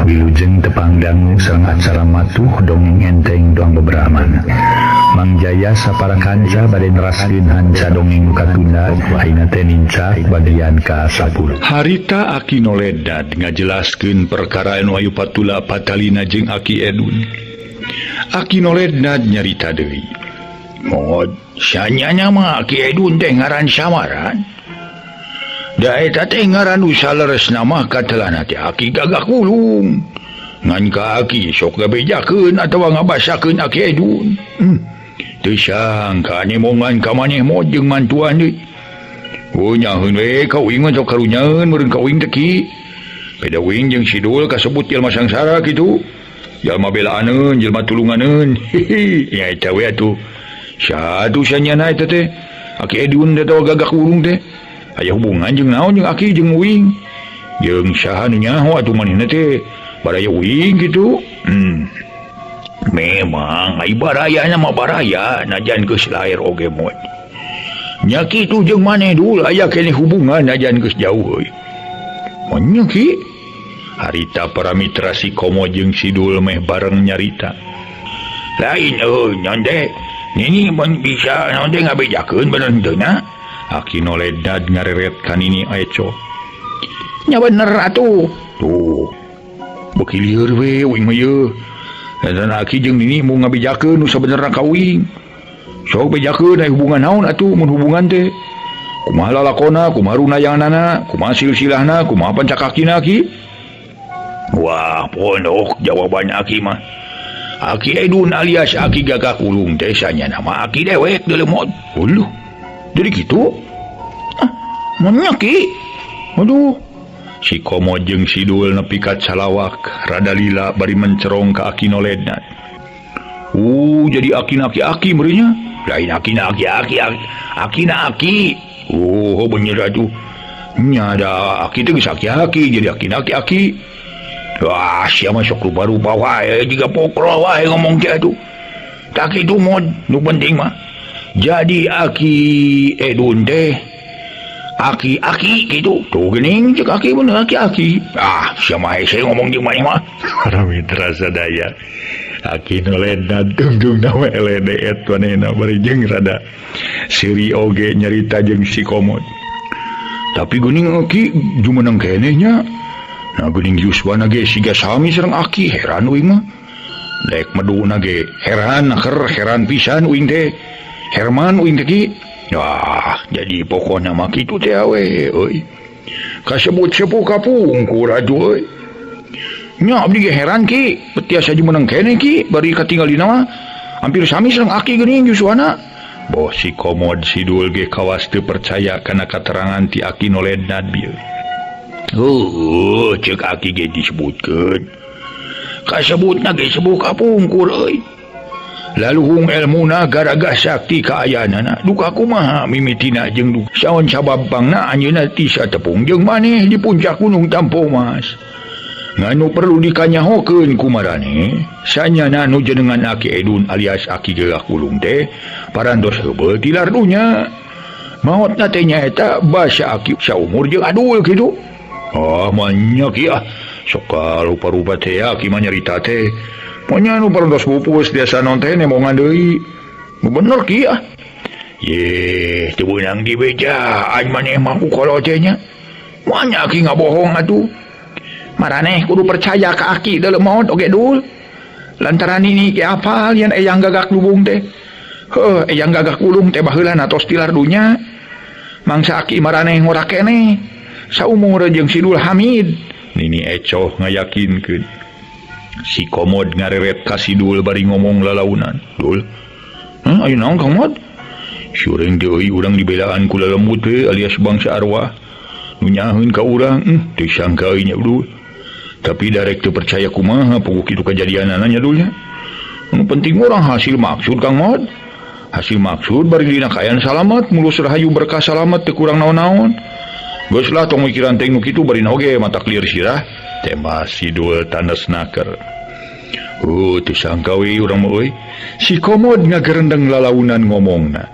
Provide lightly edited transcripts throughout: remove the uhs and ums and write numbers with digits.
Wilujeng tepang dangu sareng acara matuh dongeng enteng doang bebraman. Mang Jaya sapara kanca bade neraskeun hanca dongeng nu katunda ayeuna teh nincak bagian ka-10. Harita Aki Noledad ngajelaskeun perkara anu ayu patula patalina jeung Aki Edun. Aki Noledad nyarita deui. Mod sanyanya mah Aki Edun teh ngaran samaran. Da eta teh ngaran nu saleresna mah katelahna teh Aki Gagak Wulung. Ngan ka Aki sok gabejakeun atawa ngabasakeun Aki Edun. Teu sangka nemongan ka maneh mod jeung mantuan deui. Oh nyaheun we ka uing mah sok karunyaeun meureun ka uing teh ki. Beda uing jeung Sidul kasebut jelema sangsara kitu. Jalma belaaneun, jelema tulunganeun. Hihi, nya eta we atuh. Satu sanyana eta teh. Aki Edun atawa Gagak Wulung teh. Aya hubungan jeung naon jeung Aki jeung uing. Jeung saha nu nyaho atuh manehna teh baraya uing kitu. Memang ai barayana mah baraya najan geus lahir oge mod. Nya kitu jeung maneh dul aya keneh hubungan najan geus jauh euy. Nya ki harita para mitra si Komo jeung Sidul meh bareng nyarita. Lain euy nyon teh nini mun bisa naon teh ngabejakeun bener henteu na. Aki Noledad ngareret ka Nini Eco. Nya bener atuh. Tuh. Beuki lieur we uing mah ieu. Dan Aki jeung Nini mau ngabejakeun nu sabenerna ka uing. Sok bejakeun aya hubungan naon atuh mun hubungan teh. Kumaha lalakona, kumaha runayanganana, kumaha silsilahna, kumaha pancakakina Ki? Wah, pondok jawaban Aki mah. Aki Edun alias Aki Gagak Wulung teh sanyana mah Aki dewek deuleu mod. Uluh. Jadi gitu? Ah, mun Ki. Aduh. Si Komo jeung Sidul nepi ka calawak, rada lila bari mencerong ka Aki Noledad. Jadi Aki na aki-aki meureunnya. Lain Aki na aki-aki, Aki na aki. Oh, bener atuh. Nya da Aki teh geus aki-aki, jadi Aki na aki-aki. Wah, sia mah sok rupa-rupa wae, jiga pokro wae ngomong teh atuh. Tak kitu mod, nu penting mah. Jadi Aki Edun teh aki-aki gitu. Tuh geuning cek Aki bener aki-aki. Ah, sia mah hese ngomong jeung maneh mah. Para mitra sadaya. Aki Noledad tungtung na we eledeet manehna bari jeung rada seuri oge nyarita jeung si Komod. Tapi geuning Aki jumeneng keneh nya. Nah geuning yuswana ge siga sami sareng Aki, heran uing mah. Dek meduna ge heran ker heran pisan uing teh. Herman uing teh ki. Wah, jadi pokona mah kitu teh we euy. Kasebut sepuh kapungkur atuh euy. Nya abdi ge heran ki, tiasa jumeneng keneh ki, bari katinggalina mah hampir sami sareng Aki geuning yuswana. Boh si Komod Sidul ge kawas teu percaya kana katerangan ti Aki Noledad bieu. Heuh, ceuk Aki ge disebutkeun. Kasebutna ge sepuh kapungkur euy. Laluhung elmuna garaga sakti kaayaanana. Duka kumaha mimitina jeung duka saon sabab pangna anjeunna tisa tepung jeung maneh di puncak Gunung Tampomas. Nganu perlu dikanyahokeun kumarane, sanyana nu jenengan Aki Edun alias Aki Gagak Wulung teh parantos heubeul tilar dunya. Maotna teh nyaeta basa Aki saumur jeung adul kitu. Ah, manya ki ah. Sok rupa-rupa teh Aki mah nyarita teh. Monya nu parantos pupus biasa non teh nemongan deui. Nu bener ki ah. Ye, teu beunang dibejaan maneh mah ku kolot teh nya. Monya Aki ngabohong atuh. Maraneh kudu percaya ka Aki deuleu maot oge dul. Lantaran ini ki apal yen Eyang Gagak Lubung teh. Heuh, Eyang Gagak Wulung teh baheula tos tilar dunya. Mangsa Aki maraneh ngora keneh. Saumur jeung Sidul Hamid. Nini Ecoh ngayakinkeun. Si Komod ngareret ka Sidul bari ngomong lalaunan. Dul. Hah, ayo naon Kang Mod? Syuring teh euy urang dibelaan ku lalembut we alias bangsa arwah. Nu nyaheun ka urang, teu sangka euy nya dul. Tapi darek teu percaya kumaha puguh kitu kajadianana nya dul nya. Nu penting urang hasil maksud Kang Mod. Hasil maksud bari dina kaayaan salamet, mulus rahayu berkah salamet teu kurang naon-naon. Geus lah tong mikiran teh nu kitu bari oge mata clear sirah. Tema Sidul tandes naker. Teu sangka we urang mah euy. Si Komod ngagerendeng lalaunan ngomongna.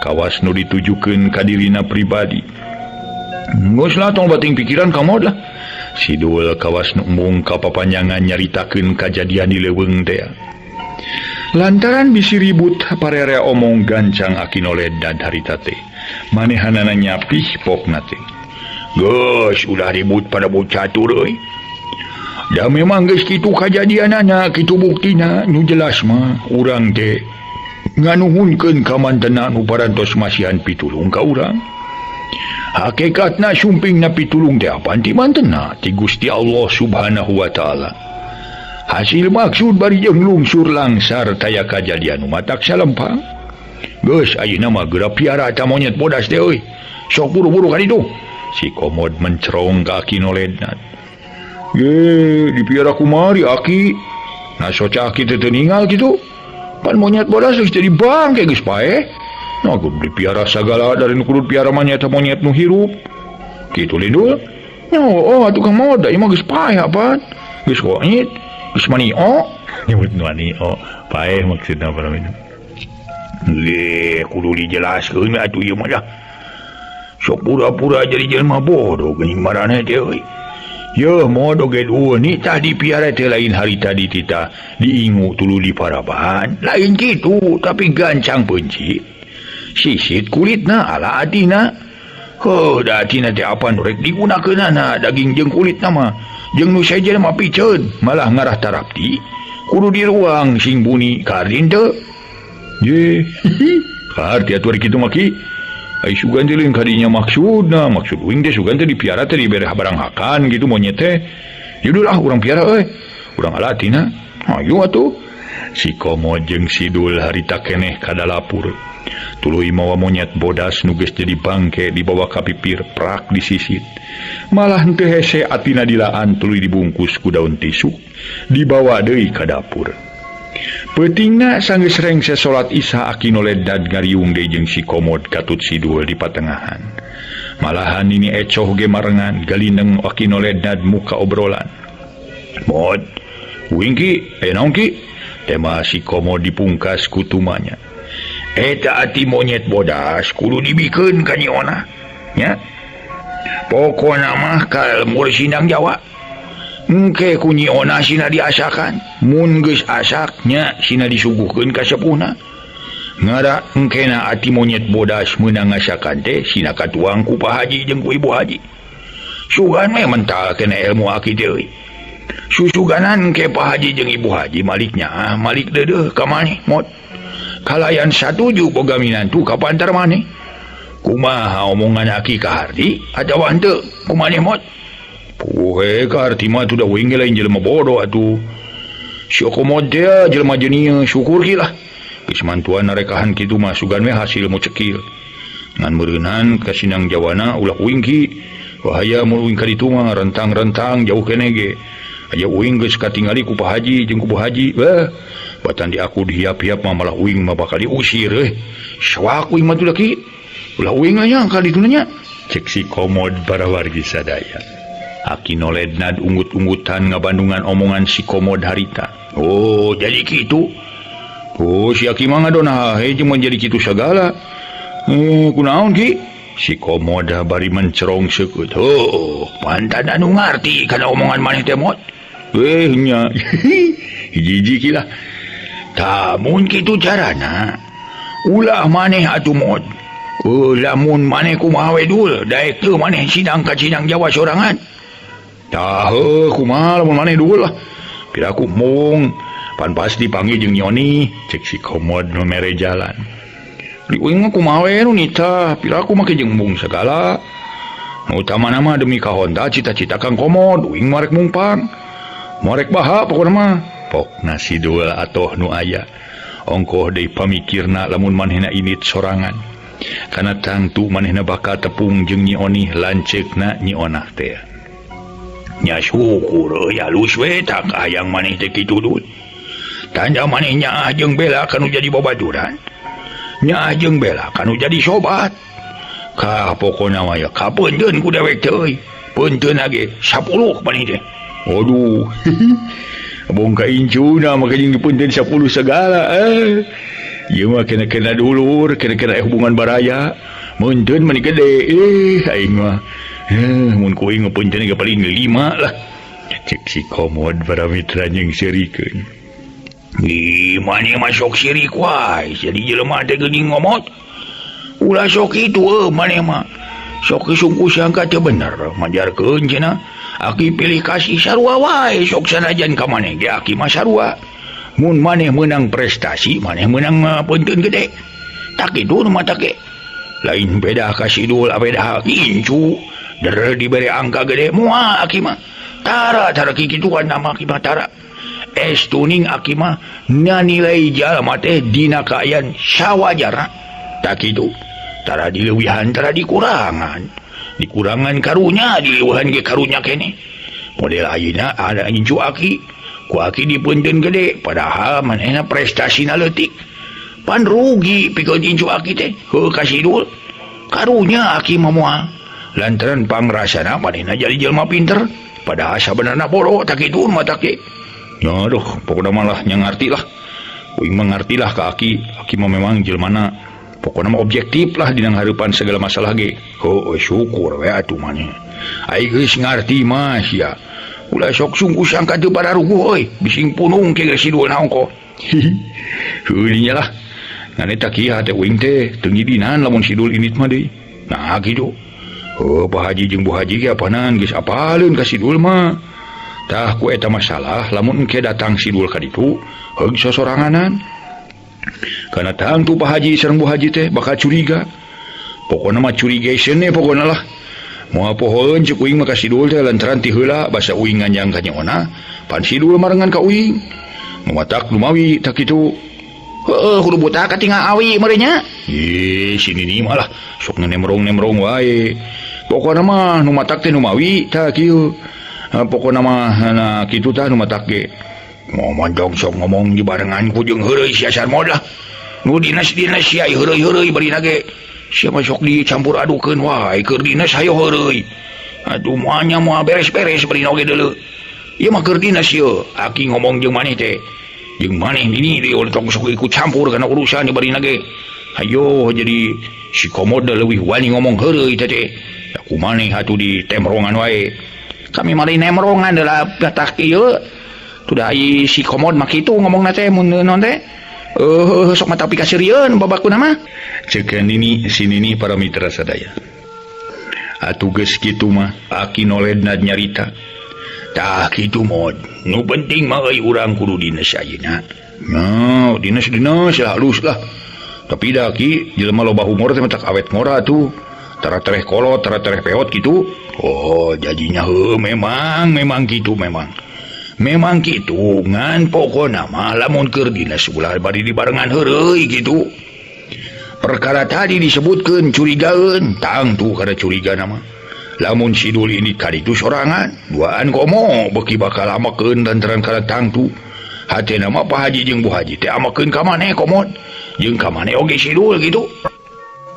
Kawas nu ditujukeun ka dirina pribadi. Geus lah tong bating pikiran Kang Mod lah. Sidul kawas nu embung ka papanjangan nyaritakeun kajadian di leuweung teh. Lantaran bisi ribut parerea omong gancang Aki Noledad harita teh. Manehanana nyapih pokna teh. Geus ulah ribut pada bocah catur euy. Da memang geus kitu kajadianana, kitu buktina nu jelas mah urang teh nganuhunkeun ka mantena nu parantos masihan pitulung ka urang. Hakikatna sumpingna pitulung teh apan ti mantena ti Gusti Allah Subhanahu wa taala. Hasil maksud bari jeung lungsur langsar taya kajadian nu matak salempang. Geus ayeuna mah geura piara eta monyet bodas teh euy. Sok buru-buru ka ditu. Si Komod mencerong ka Aki Noledad. Ye, dipiara kumari Aki. Nah soca Aki teh teu ninggal kitu. Pan monyet bodas geus jadi bangke geus paeh. Nah kudu dipiara sagala dari nu kudu piara mah nyaeta monyet nu hirup. Kitu lindul. Oh, atuh Kang Mod, da ieu mah geus paeh apaan. Geus goit. Geus manio, nyebut nu manio, paeh maksudna para minum. Ge, kudu dijelaskeun atuh ieu mah dah. Sok pura-pura jadi jelema bodoh geuning maraneh teh euy. Yeuh mod oge dueun ni tah dipiara teh lain harita dititah diingu tuluy diparaban. Lain kitu, tapi gancang peunci. Sisit kulitna ala atina. Heuh, da atina teh apan rek digunakeunana daging jeung kulitna mah. Jeung nu sejen mah piceun, malah ngarah tarapti. Kudu diruang sing buni karin teu. Ye, kaharti atuh ari kitu mah ki. Ai sugan teh lain kadinya maksudna, maksud uing teh sugan teh dipiara teh dibere barang hakan gitu monyet teh. Judul ah urang piara euy. Urang alatina. Hayu atuh. Si Komo jeung Sidul harita keneh ka dalapur. Tuluy mawa monyet bodas nu geus jadi bangke dibawa ka pipir prak disisit. Malah henteu hese atina dilaan tuluy dibungkus ku daun tisu, dibawa deui ka dapur. Peutingna sanggeus rengse salat Isya Aki Noledad ngariung deui jeung si Komod katut Sidul di patengahan. Malahan nini ecoh ge marengan galineng Aki Noledad muka obrolan. Mod, uing ki, aya naon ki? Tema si Komod dipungkas ku tumanya. Eta ati monyet bodas kudu dibikeun ka Nyi Onah nya. Pokona mah ka lembur Sindang Jawa. Engke ku Nyi Onah sina diasakan, mun geus asak nya sina disuguhkeun ka sepuhna. Ngara engkena ati monyet bodas meunang ngasakan teh sina katuang ku Pak Haji jeung ku Ibu Haji. Sugan we mental kena ilmu aki teh euy. Susuganan engke Pak Haji jeung Ibu Haji maliknya, malik deudeuh ka maneh mot. Kalayan satuju boga minantu ka pantar maneh. Kumaha omongan aki ka harti atawa henteu kumaneh mot? Puhe ka harti mah atuh da uing ge lain jelema bodoh atuh. Si Komod teh jelema jenieu syukur ki lah. Geus mantuan narekahan kitu mah sugan we hasil mu cekil. Ngan meureunan ka Sindang Jawana ulah uing ki. Bahaya mun uing ka ditu mah rentang-rentang jauh keneh ge. Aya uing geus katingali ku Pak Haji jeung ku Bu Haji. Weh, batan di aku dihiap-hiap mah malah uing mah bakal diusir euy. Sawak uing mah tuh ki. Ulah uing nya ka ditu nya. Cek si Komod para wargi sadaya. Aki Nolednad unggut-unggutan ngabandungan omongan si Komod harita. Oh, jadi kitu. Oh, si Aki mah ngadona hae jeung jadi kitu sagala. Kunaon ki? Si Komod bari mencerong seukeut. Heuh, pantan anu ngarti kana omongan maneh teh mot. Nya hiji-hiji ki lah. Tah mun kitu carana ulah maneh atuh mod. Lamun maneh kumaha we dul, daek teu maneh sidang ka Sindang Jawa sorangan. Tah heuh kumaha lamun maneh dul lah. Piraku mung pan pasti panggil jeung Nyoni, cek si Komod nu mere jalan. Di uing mah kumaha we nu nitah, piraku make jeung mung sagala. Nu utamana mah demi kahonta cita-cita Kang Komod, uing mah rek mungpang. Morek baha pokona mah. Pokna Sidul atoh nu aya. Ongkoh deui pamikirna lamun manehna init sorangan. Kana tangtu manehna bakal tepung jeung Nyi Onih lanceukna Nyi Onah teh. Nya syukur euy alus we tak hayang maneh teh kitu dul. Tanda maneh nyaah jeung Bella kanu jadi babaturan. Nyaah jeung Bella kanu jadi sobat. Ka pokona mah ya kapeunteun ku dewek teh euy. Peunteun ge 10 maneh teh. Aduh. Bongka incuna maka jeung dipunten 10 segala. Ieu mah kena-kena dulur, kena-kena hubungan baraya. Meunteun mani gede. Aing mah Mun ku aing ngepunten ge paling 5 lah. Cek si Komod para mitra jeung seurikeun. Ih, maneh mah sok sirik wae, jadi jelema teh geuning ngomot. Ulah sok kitu maneh mah. Sok sungku sangka teu bener, majarkeun cenah. Aki pilih kasih sarua wae sok sanajan ka maneh ge aki mah sarua. Mun maneh meunang prestasi, maneh meunang punten gede. Tak kitu nu mata ge. Lain beda ka Sidul, beda incu. Der dibere angka gede moal aki mah. Tara tara kikituan nama aki mah tara. Es tuning aki mah nganilai jalma teh dina kaayaan sawajarna. Tak kitu. Tara dileuwihan tara dikurangan. Dikurangan karunya, dileuwihan ge karunya keneh. Model ayeuna ada incu aki. Ku aki dipunten gede padahal manehna prestasina leutik. Pan rugi pikeun incu aki teh. Heuh ka Sidul. Karunya aki mah moal. Lantaran pangrasana manehna jadi jelema pinter. Padahal sabenerna bodoh tak kitu mah tak ge. Ya aduh, pokona malah nya ngarti lah. Uing mah ngarti lah ka aki. Aki mah memang jelmana pokona mah objektif lah dina ngahareupan segala masalah ge. Heuh, syukur we atuh maneh. Ai geus ngarti mah sia. Ulah sok sungguh sangka teu pararuguh euy, bising punung ke geus Sidul naon ko. Heuh dinya lah. Ngan eta kieu hate uing teh teu ngidinan lamun Sidul indit mah deui. Nah kitu. Heuh, Pak Haji jeung Bu Haji ge apanan geus apaleun ka Sidul mah. Tah ku eta masalah lamun engke datang Sidul ka ditu heug sosoranganan. Kana tangtu Pak Haji sareng Bu Haji teh bakal curiga. Pokona mah curigation we pokona lah. Moal pohoeun ceuk uing mah ka Sidul teh lantaran ti heula basa uing nganjang ka nyaona, pan Sidul marengan ka uing. Mamatak lumawi tak kitu. Heueuh kudu buta katingal awi meureun nya. Ih, si Nini mah lah sok nemrong-nemrong wae. Pokona mah nu matak teh numawi tah kieu. Pokona mah na kitu tah nu matak ge. Ngomong jong sok ngomong di barengan ku jeung heureuy sia Sarmod lah. Nu dinas-dinas sia heureuy-heureuy bari ge. Sia mah sok dicampur adukeun wae keur dinas hayo heureuy. Aduh moalnya moal beres-beres bari oge deuleu. Ieu mah keur dinas ieu. Aki ngomong jeung maneh teh. Jeung maneh nini deui tong sok ikut campur kana urusan bari ge. Hayo jadi si Komod leuwih wani ngomong heureuy teh teh. Ku maneh atuh di temrongan wae. Kami mah nemrongan deui batak ieu. Tuh ai si Komod mah kitu ngomongna teh mun naon teh. Sok mata pikaseurieun babakuna mah. Ceuk Nini si Nini para mitra sadaya. Atuh geus kitu mah aki noledna nyarita. Tah kitu mod. Nu penting mah euy urang kudu dinas ayeuna. Nah, dinas-dinas halus lah. Tapi da ki jelema loba humor teh matak awet ngora tuh. Tara tereh kolot, tara tereh peot gitu. Oh, jadinya heuh memang gitu memang. Memang gitu ngan pokona mah lamun keur dinas ulah bari dibarengan heureuy gitu. Perkara tadi disebutkeun curigaeun, tangtu kada curiga nama. Lamun Sidul ini kaditu sorangan, duaan komo beuki bakal amakeun lantaran kana tangtu. Hatena mah Pak Haji jeung Bu Haji teh amakeun ka maneh komod, jeung ka maneh oge Sidul gitu.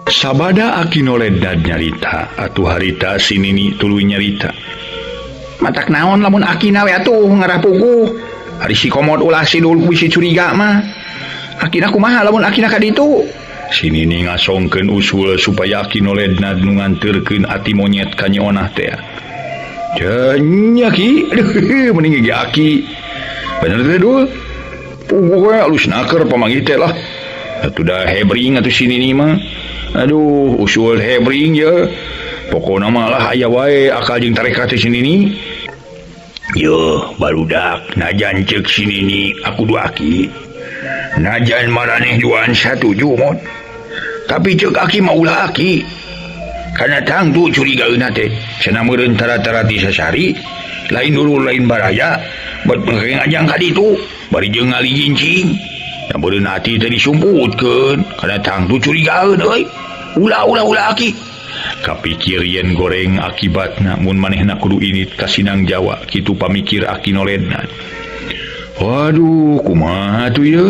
Sabada aki noledad nyarita, atuh harita si Nini tuluy nyarita. Matak naon lamun akina we atuh ngarah puguh. Ari si Komod ulah Sidul ku bisi curiga mah. Akina kumaha lamun akina ka ditu? Si Nini ngasongkeun usul supaya aki noledna nu nganterkeun ati monyet ka Nyi Onah teh. Nya ki, aduh mending ge aki. Bener teh dul. Puguh we alus naker pamanggih teh lah. Atuh da hebring atuh si Nini mah. Aduh, usul hebring ye. Pokona mah lah aya wae akal jeung tarekat teh si Nini. Yo, barudak najan ceuk si Nini aku du aki. Najan maraneh duaan satuju mod. Tapi ceuk aki mah ulah aki. Kana tangtu curigaeunna teh cenah meureun tara-tara ti sasari, lain dulur lain baraya, bet ngajang ka ditu, bari jeung ngalijincing. Da meureun hati teh disumputkeun, kana tangtu curigaeun euy. Ulah ulah ulah aki. Kapikir yen goreng akibatna mun manehna kudu init ka Sinang Jawa kitu pamikir aki noledna. Waduh, kumaha tuh ye?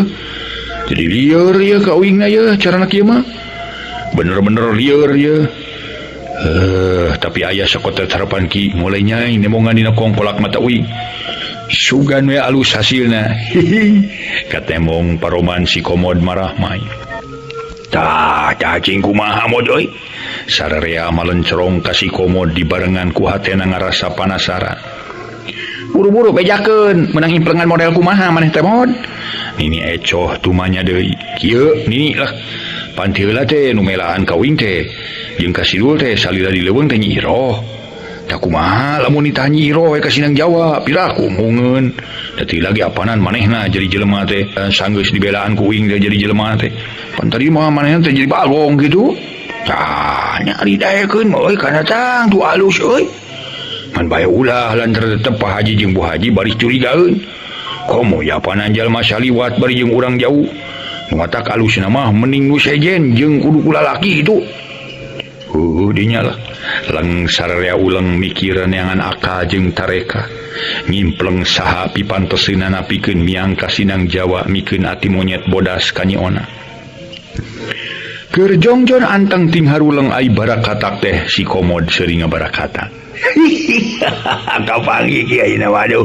Jadi lieur ye ka uingna ye carana kieu mah. Bener-bener lieur ye. Tapi aya sakotet harapan ki mulai nyai nemongan dina kongkolak mata uing. Sugan we alus hasilna. Hihi. Katemong paroman si Komod marah mai. Tah, cacing kumaha mod euy. Sararea malencerong ka si Komod dibarengan ku hatena ngarasa panasaran. Buru-buru bejakeun menang implengan model kumaha maneh teh Mod. Nini Ecoh tumanya deui. Kieu Nini lah. Pan heula teh nu melaan ka uing teh. Jeung ka si Dul teh salila di leuweung teh Nyi Iroh. Tak kumaha lamun ditah Nyi Iroh we ka Sinang Jawa, piraku mungeun. Tadi lagi apanan manehna jadi jelema teh sanggeus dibelaan ku uing teh jadi jelema teh. Pan tadi mah manehna teh jadi bagong kitu. Tah nya ari daekeun mah euy kana tang tu alus euy. Ngan bae ulah lantaran tetep Pak Haji jeung Bu Haji bari curigaeun. Komo ya apanan jalma saliwat bari jeung urang jauh. Nu matak alusna mah mending nu sejen jeung kudu ku lalaki kitu. Heuh dinya lah. Leng sararea uleng mikiran neangan akal jeung tareka. Ngimpleng saha pipanteseunana pikeun miang ka Sinang Jawa mikeun ati monyet bodas ka Nyi Ona. Keur jongjon anteng ting haruleng ai barakatak teh si Komod seuri ngabarakatak. Kapangi ki ayeuna waduh.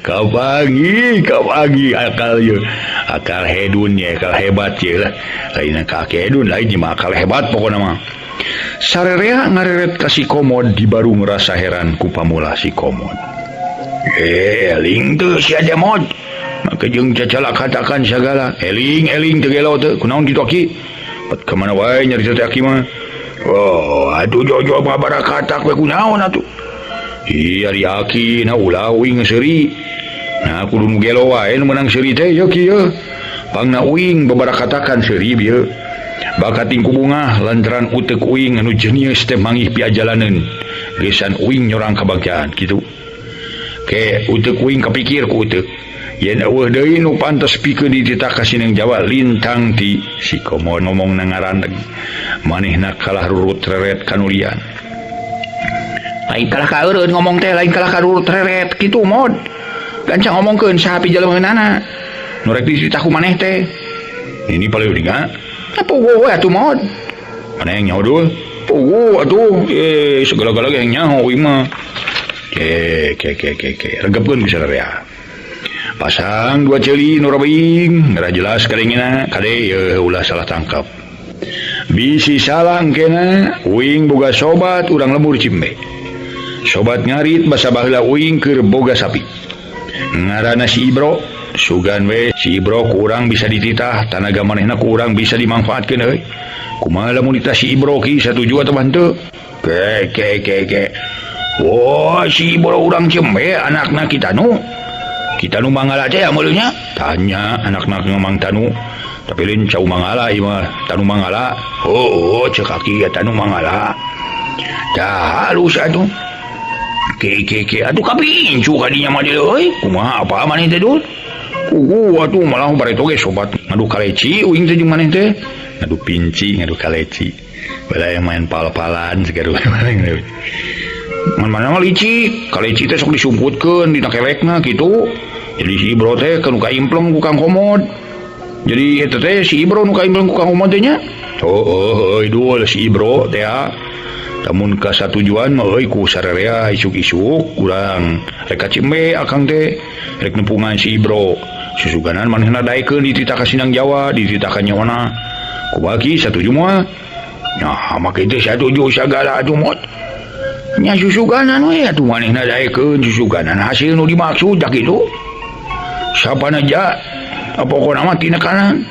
Kapangi, kapangi akal ieu. Akal hedun ye, akal hebat ye lah. Lain ka hedun lain mah akal hebat pokona mah. Sarerea ngareret ka si Komod di baru ngerasa heran ku pamula si Komod. Eling teu si ade Mod. Maka jeung cacala katakan sagala. Eling eling teu gelo teu kunaon kitu aki? Pat ka mana wae nyarita teh aki mah. Oh, atuh jojo babarakatak we kunaon atuh. Ih, ari aki na ulah uing seuri. Nah, kudu nu gelo wae nu meunang seuri teh ye ki ye. Pangna uing babarakatakan seuri bieu. Bakating ku bungah lantaran utek uing anu jenius teh mangih piajalaneun. Gesan uing nyorang kabagjaan kitu. Ke utek uing kapikir ku utek. Yen eueuh deui nu pantes pikeun dititah ka Sinang Jawa lintang ti si Komod ngomong na ngarandeg. Manehna kalah rurut reret kanulian. Lain kalah ka eureun ngomong teh lain kalah ka rurut reret kitu Mod. Gancang ngomongkeun saha pijalmeunana. Nu rek dititah ku maneh teh. Ini paling uninga. Puguh we atuh Mod. Maneh yang nyaho dul? Puguh atuh. Segala-gala ge yang nyaho uing mah. Ke ke ke ke ke regepkeun ku sararea. Pasang dua ceuli nu robing, ngarah jelas kadengena, kade ye ulah salah tangkap. Bisi salah engkena, uing boga sobat urang lembur Cimbe. Sobat ngarit basa baheula uing keur boga sapi. Ngaranna si Ibro, sugan we si Ibro ku urang bisa dititah, tanaga manehna ku urang bisa dimanfaatkeun euy. Kumaha lamun ditah si Ibro ki satuju atawa henteu? Ke ke ke ke. Wah, si Ibro urang Cimbe anakna kita nu. Kita nu mangala teh ameulnya? Tanya anak-anak ngomong tanu. Tapi lain cau mangala ieu mah, tanu mangala. Oh, cek aki ya tanu mangala. Tah halus atuh. Ke ke ke atuh kapincu ka dinya mah deui euy. Kumaha apa maneh teh dul? Kugu atuh malah bareto ge sobat ngadu kaleci uing teh jeung maneh teh. Ngadu pinci, ngadu kaleci. Bala yang main pal-palan segala paling. Man mana mah licik, kaleci teh sok disumputkeun dina kelekna kitu. Jadi si Ibro teh ka nu kaimpleng ku Kang Komod. Jadi eta teh si Ibro nu kaimpleng ku Kang Komod teh nya. Oh, euy dul si Ibro teh ah. Lamun ka satujuan mah euy ku sararea isuk-isuk urang rek ka Cimbe akang teh rek nepungan si Ibro. Susuganan manehna daekeun dititah ka Sinang Jawa, dititah ka Nyi Ona. Kumaha ki satuju moal? Nah, make teh satuju sagala atuh Mod. Nya susuganan we atuh manehna daekeun susuganan hasil nu dimaksud dak kitu. Sapana ja pokona mah tina kanan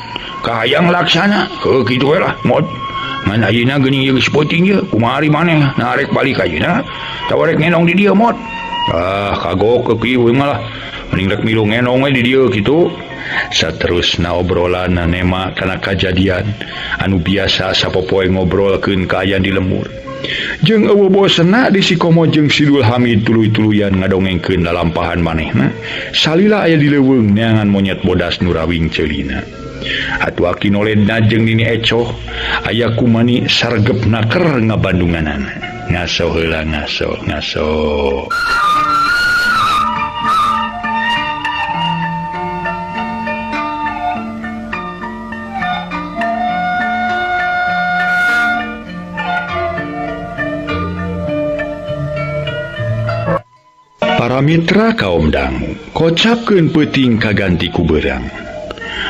kahayang laksana heuh kitu we lah Mod. Ngan ayeuna geuning ieu geus peuting ieu kumaha ari maneh nah rek balik ayeuna tawa rek ngenong di dieu Mod. Ah kagok ke kieu mah lah mending rek milu ngenong we di dieu kitu. Saterusna obrolan nema kana kajadian anu biasa sapopoe ngobrolkeun kaayaan di lembur. Jeung eueuh bosenna di si Komo jeung si Dul Hamid tuluy-tuluyan ngadongengkeun lalampahan manehna salila aya di leuweung neangan monyet bodas nu rawing ceulina. Atuh aki noledna jeung Nini Ecoh aya kumani sargepna keur ngabandunganana. Ngaso heula ngaso ngaso. Para mitra kaum dangu, kocapkeun peuting kaganti ku beurang.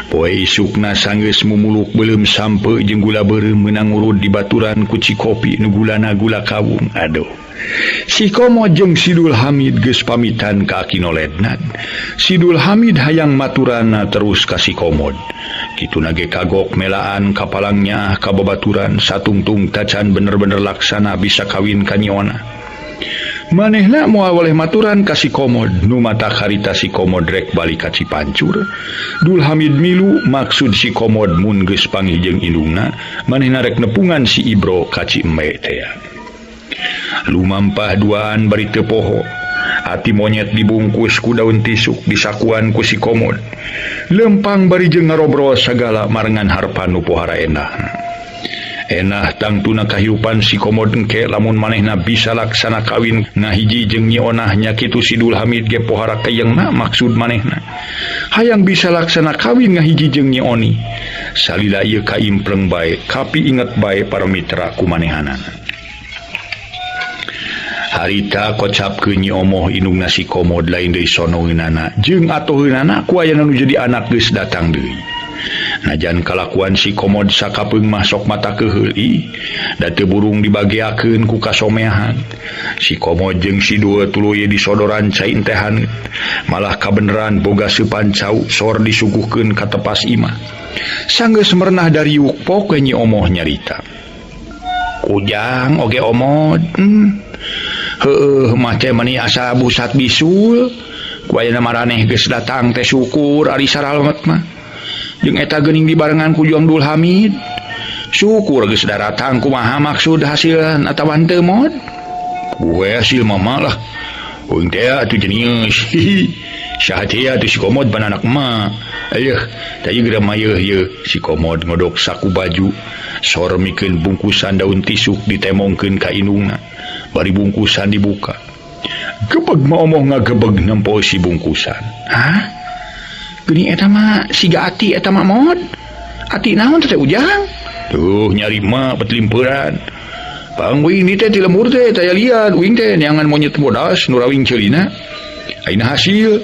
Poe isukna sanggeus mumuluk beuleum sampe jeung gula beureum meunang urut di baturan ku Cikopi nu gulana gula kawung. Aduh. Si Komod jeung Sidul Hamid geus pamitan ka Aki Nolednad. Sidul Hamid hayang maturana terus ka si Komod. Kituna ge kagok melaan kapalangnya ka babaturan satungtung tacan bener-bener laksana bisa kawin ka Nyi Ona. Manehna moal boleh maturan ka si Komod nu mata karita si Komod rek balik ka Cipancur. Dul Hamid milu maksud si Komod mun geus panggih jeung indungna manehna rek nepungan si Ibro ka Ciembe teh. Lumampah duaan bari teu poho. Ati monyet dibungkus ku daun tisuk disakuan ku si Komod. Lempang bari jeung ngarobrol sagala marengan harpan nu pohara enahna. Enah tangtuna kahirupan si Komod engke lamun manehna bisa laksana kawin ngahiji jeung Nyi Onah nya kitu Sidul Hamid ge pohara keyengna maksud manehna. Hayang bisa laksana kawin ngahiji jeung Nyi Oni. Salila ieu kaimpleng bae, kapi inget bae para mitra ku manehanana. Harita kocapkeun Nyi Omoh indungna si Komod lain deui sonoeunana jeung atoheunana ku ayana nu jadi anak geus datang deui. Najan kalakuan si Komod sakapeung mah sok mata keuheul ih da teu burung dibageakeun ku kasomeahan. Si Komod jeung si Dul tuluy disodoran cai entehan malah kabeneran boga seupan cau sor disuguhkeun ka tepas imah. Sanggeus merenah dariuk poke Nyi Omoh nyarita. Ujang oge Omod. Heueuh mah teh meuni asa busat bisul. Ku ayana maraneh geus datang teh syukur ari saralamet mah. Jeung eta geuning dibarengan ku Juang Dul Hamid. Syukur geus daratang kumaha maksud hasil atawa henteu mod. Gue hasil mama lah. Uing teh atuh jenius. Hihi. Saha teh atuh si Komod pan anak emak. Ayeuh, tah ieu geura mayeuh ieu. Si Komod ngodok saku baju. Sor mikeun bungkusan daun tisuk ditemongkeun ka indungna. Bari bungkusan dibuka. Gebeg mah omoh ngagebeg nempo si bungkusan. Hah? Geuning eta mah siga ati eta mah mod. Ati naon teh Ujang? Tuh nyari mah petlimperan. Pang uing ni teh ti lembur teh taya lian uing teh neangan monyet bodas nu rawing ceulina. Ayeuna hasil.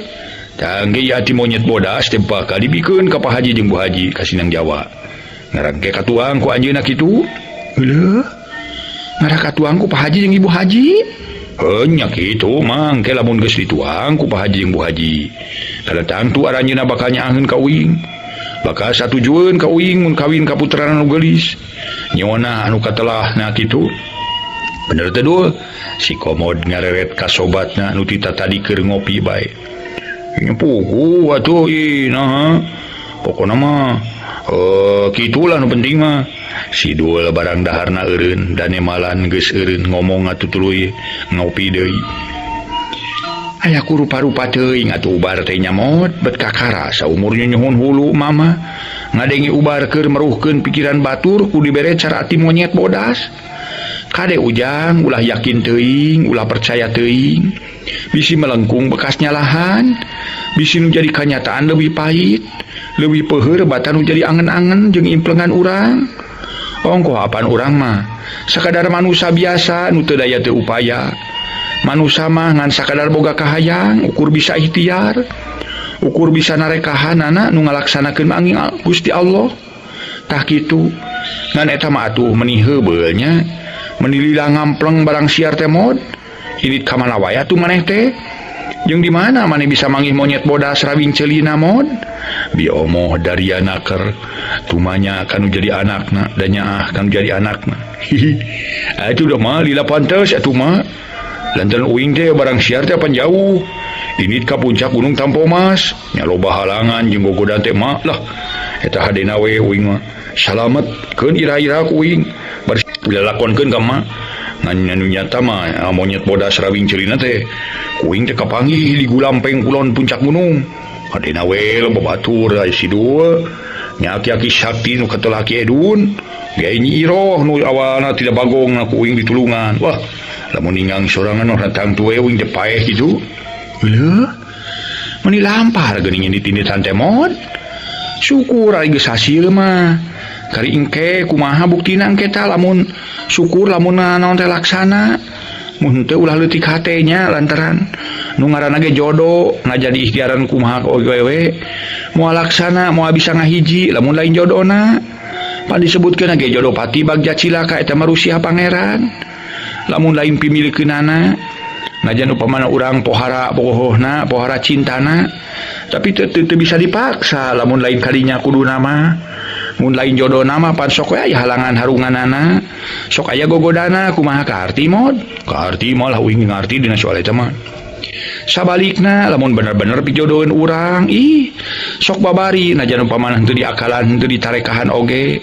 Tangge ieu ati monyet bodas teh bakal dibikeun ka Pak Haji jeung Bu Haji ka Sinang Jawa. Ngarang ge katuang ku anjeunna kitu. Heueuh. Ngarah katuang ku Pak Haji jeung Ibu Haji. Heuh nya kitu mang ke lamun geus dituang ku Pak Haji jeung Bu Haji. Kada tangtu aranjeunna bakal nyaaheun ka uing. Bakal satujueun ka uing mun kawin ka putrana nu geulis. Nyona anu katelahna kitu. Bener teh Dul? Si Komod ngareret ka sobatna nu tita tadi keur ngopi bae. Nya puguh atuh ih naha. Pokona mah kitulah nu penting mah. Si Dul barang daharna eureun danemalan geus eureun ngomong atuh tuluy ngopi deui. Aya ku rupa-rupa teuing atuh ubar teh nyamot bet kakara saumur nyuhun hulu mama ngadengi ubar keur meruhkeun pikiran batur ku dibere cara ati monyet bodas. Kade Ujang ulah yakin teuing ulah percaya teuing bisi melengkung bekas nyalahan bisi nu jadi kanyataan leuwih pahit leuwih peuheur batan nu jadi angen-angen jeung implengan urang. Ongkoh apan urang mah sakadar manusia biasa nu teu daya teu upaya. Manusia mah ngan sakadar boga kahayang ukur bisa ikhtiar ukur bisa narekahanana nu ngalaksanakeun angin Gusti Allah. Tah kitu ngan eta mah atuh meuni heubeul nya meuni lila ngampleng barang siar teh mod ini ka mana wae atuh maneh teh jeung di mana maneh bisa manggih monyet bodas rawing ceulina mod biomoh dariana ker tumanya kanu jadi anakna dan nyaah kanu jadi anakna. Hihi atuh udah mah lila pantes atuh mah lantaran uing teh barang siar teh pan jauh ini ka puncak gunung Tampomas nya loba halangan jeung gogodan teh mah lah eta hadena we uing mah salamet keun ira-ira ku uing bari dilakonkeun ka mah ngan anu nyata mah monyet bodas rawing ceulina teh kuing teh kapanggih di Gulampeng kulon puncak gunung hadena we loba batur aya si Dul nya aki-aki sakti nu katelah Ki Edun ge Nyi Iroh nu awalna tidak bagong na ku uing ditulungan wah lamun ninggang sorangan orang tangtu we uing teh paeh kitu. Leuh meuni lampar geuning ditindih teh mod syukur ari geus hasil mah kari engke kumaha buktina engke tah lamun syukur lamun naon teh laksana mun teu ulah leutik hate nya lantaran Nu ngaranna ge jodoh najan diikhtiaran kumaha oge we moal laksana moal bisa ngahiji lamun lain jodona. Pan disebutkeun ge jodoh pati bagja cilaka eta mah rusiah pangeran. Lamun lain pimilikeunana najan upamana urang pohara bogohna pohara cintana tapi teu bisa dipaksa lamun lain kalinya kudu nama mun lain jodoh nama pan sok we aya halangan harunganana sok aya gogodana kumaha kaharti mod kaharti malah uing ngarti dina soal eta mah. Sabalikna lamun bener-bener pijodoheun urang ih sok babari najan upamana henteu diakalan henteu ditarekahan oge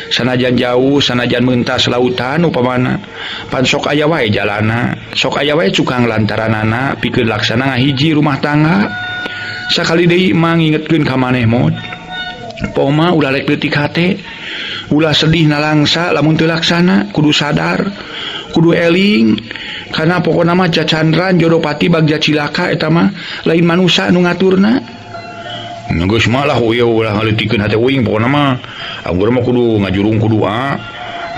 sanajan jauh sanajan mentas lautan upamana pan sok aya wae jalana sok aya wae cukang lantaranana pikeun laksana ngahiji rumah tangga. Sakali deui mah ngingetkeun ka maneh mod poma ulah rek leutik hate ulah sedih nalangsa lamun teu laksana kudu sadar kudu eling karena pokona mah cacandran jodoh pati bagja cilaka eta mah lain manusa nu ngaturna. Geus mah lah ieu ulah ngaleutikeun hate uing pokona mah anggur mah kudu ngajurung ku doa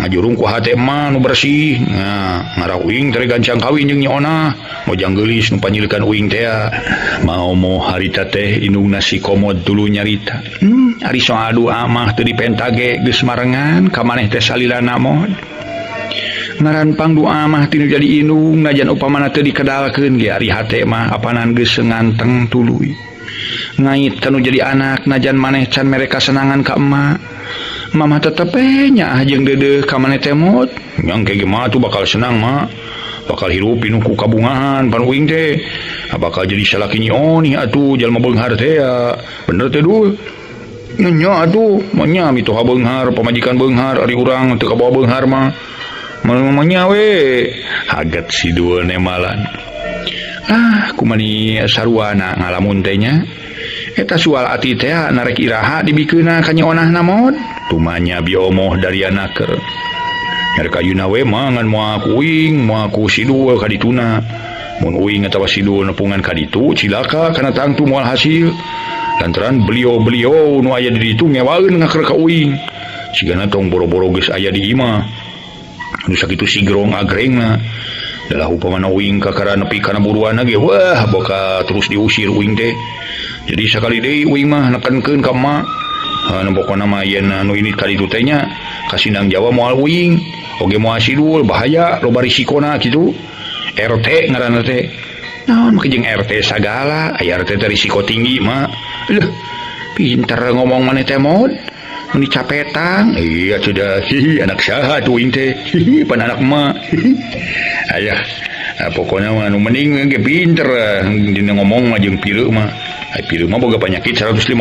ngajurung ku hate mah nu bersih. Nah ngarah uing teh gancang kawin jeung Nyi Onah mojang geulis nu panyilikan uing teh maomo harita teh indungna si Komod tuluy nyarita. Ari soal doa mah teu dipenta ge geus marengan ka maneh teh salilana mod. Ngaran pangdoa mah tinu jadi indung najan upamana teu dikedalkeun ge ari hate mah apanan geus nganteng tuluy. Ngait kanu jadi anak najan maneh can mere kasenangan ka emak. Mamah tetep nyaah jeung deudeuh ka maneh teh mod. Yang kayak gimana tuh bakal senang mak. Bakal hirup pinuh ku kabungahan pan uing teh. Bakal jadi salaki Nyi Onih atuh jalma beunghar teh ya. Bener teh dul. Nya atuh nya mitoha beunghar pamajikan beunghar ari urang teu kabawa beunghar mah. Mamanya we haget si dua nemalan. Ah kumani saruana ngalamun teh nya. Eta sual ati teh narek iraha dibikeuna ka Nyi Onahna mod. Tumanya biomoh dari anaker. Nyarek ayuna we mah ngan moal ku uing, moal ku si dua ka dituna. Mun uing atawa si dua nepungan ka ditu cilaka kana tangtu moal hasil. Lantaran beliau-beliau nu aya di ditu ngewaeun ngaker ka uing. Sigana tong boro-boro geus aya di imah. Nu sakitu sigrong agrengna. Dalah upamana uing kakara nepi kana buruanna ge wah bakal terus diusir uing teh. Jadi sakali deui uing mah nekenkeun ka emak. Nu pokona mah yen anu ini ka ditu teh nya ka Sindang Jawa moal uing oge moal sidul bahaya loba risikona kitu. RT ngaranna teh. Naon make jeung RT sagala aya RT teh risiko tinggi mah. Leuh pinter ngomong maneh teh mod. Meni capetang iya sudah hihi anak saha tuh uing teh hihi pan anak emak hihi ayah pokoknya mah nu mending ge pinter dina ngomong mah jeung pireuk mah ai pireuk mah boga penyakit 150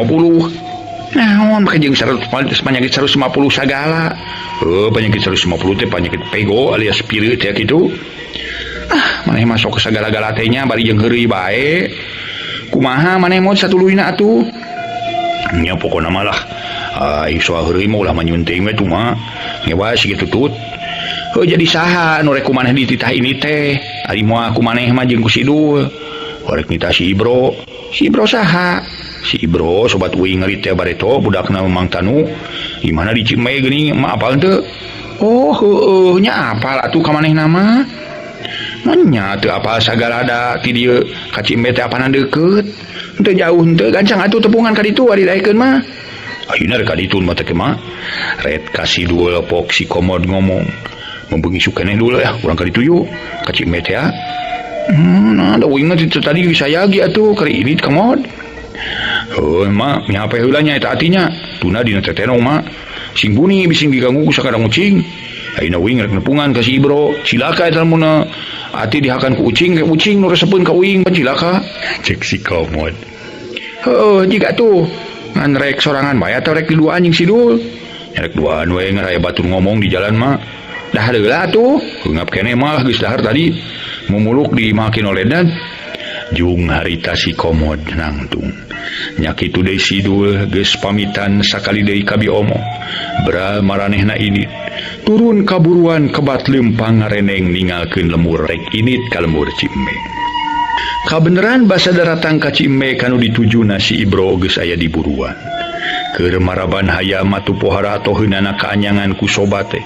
naon make jeung 100 penyakit 150 sagala heuh penyakit 150 teh penyakit pego alias pireuk teh kitu ah maneh masuk ke sagala-gala teh nya bari jeung heureuy bae kumaha maneh mod satuluyna atuh nya pokona mah lah ai soal heureuy mah ulah manyunting we tuh mah ngewas kitu tut. Heuh jadi saha nu rek kumaneh dititah ini teh ari moal kumaneh mah jeung ku si Dul rek nitah si Ibro. Si Ibro saha? Si Ibro sobat uing ngeurit teh bareto budakna Mang Tanu di mana di Cimei geuning mah apal teu? Oh heueuh nya apal atuh ka manehna mah. Nya teu apal sagalada ti dieu ka Cimei teh apanan deukeut henteu jauh henteu gancang atuh tepungan ka ditu ari daekeun mah. Ayeuna rek ka ditu mah teh mah ret ka si Dul pok si Komod ngomong membengi sukeneh dulu ya urang ka ditu yuk ka Cimei teh ya. Nah da uing mah tadi bisa yagi atuh keur ini ka mod. Heuh mah mihape heula nya eta atinya tuna dina tetenong mah sing buni bising diganggu ku sakadang ucing. Ayeuna uing rek nepungan ka si Ibro cilaka eta lamun ati dihakan ku ucing ke ucing nu resepeun ka uing pan cilaka cek si Komod. Heuh jiga tuh ngan rek sorangan bae atau rek diduaan jeung si Dul. Rek duaan we ngaraya batur ngomong di jalan mah. Dahar heula atuh heungap keneh mah geus dahar tadi mumuluk di makin oledan. Jung harita si Komod nangtung. Nya kitu deui si Dul geus pamitan sakali deui ka Biomo. Bra maranehna ini turun kaburuan kebat lempang ngareneng ningalkeun lemur rek init ka lemur Cimei. Kabeneran basa daratang ka Cimei kanu ditujuna si Ibro geus aya di buruan. Keur maraban hayam atuh pohara atoheunana kaanyangan ku sobat teh.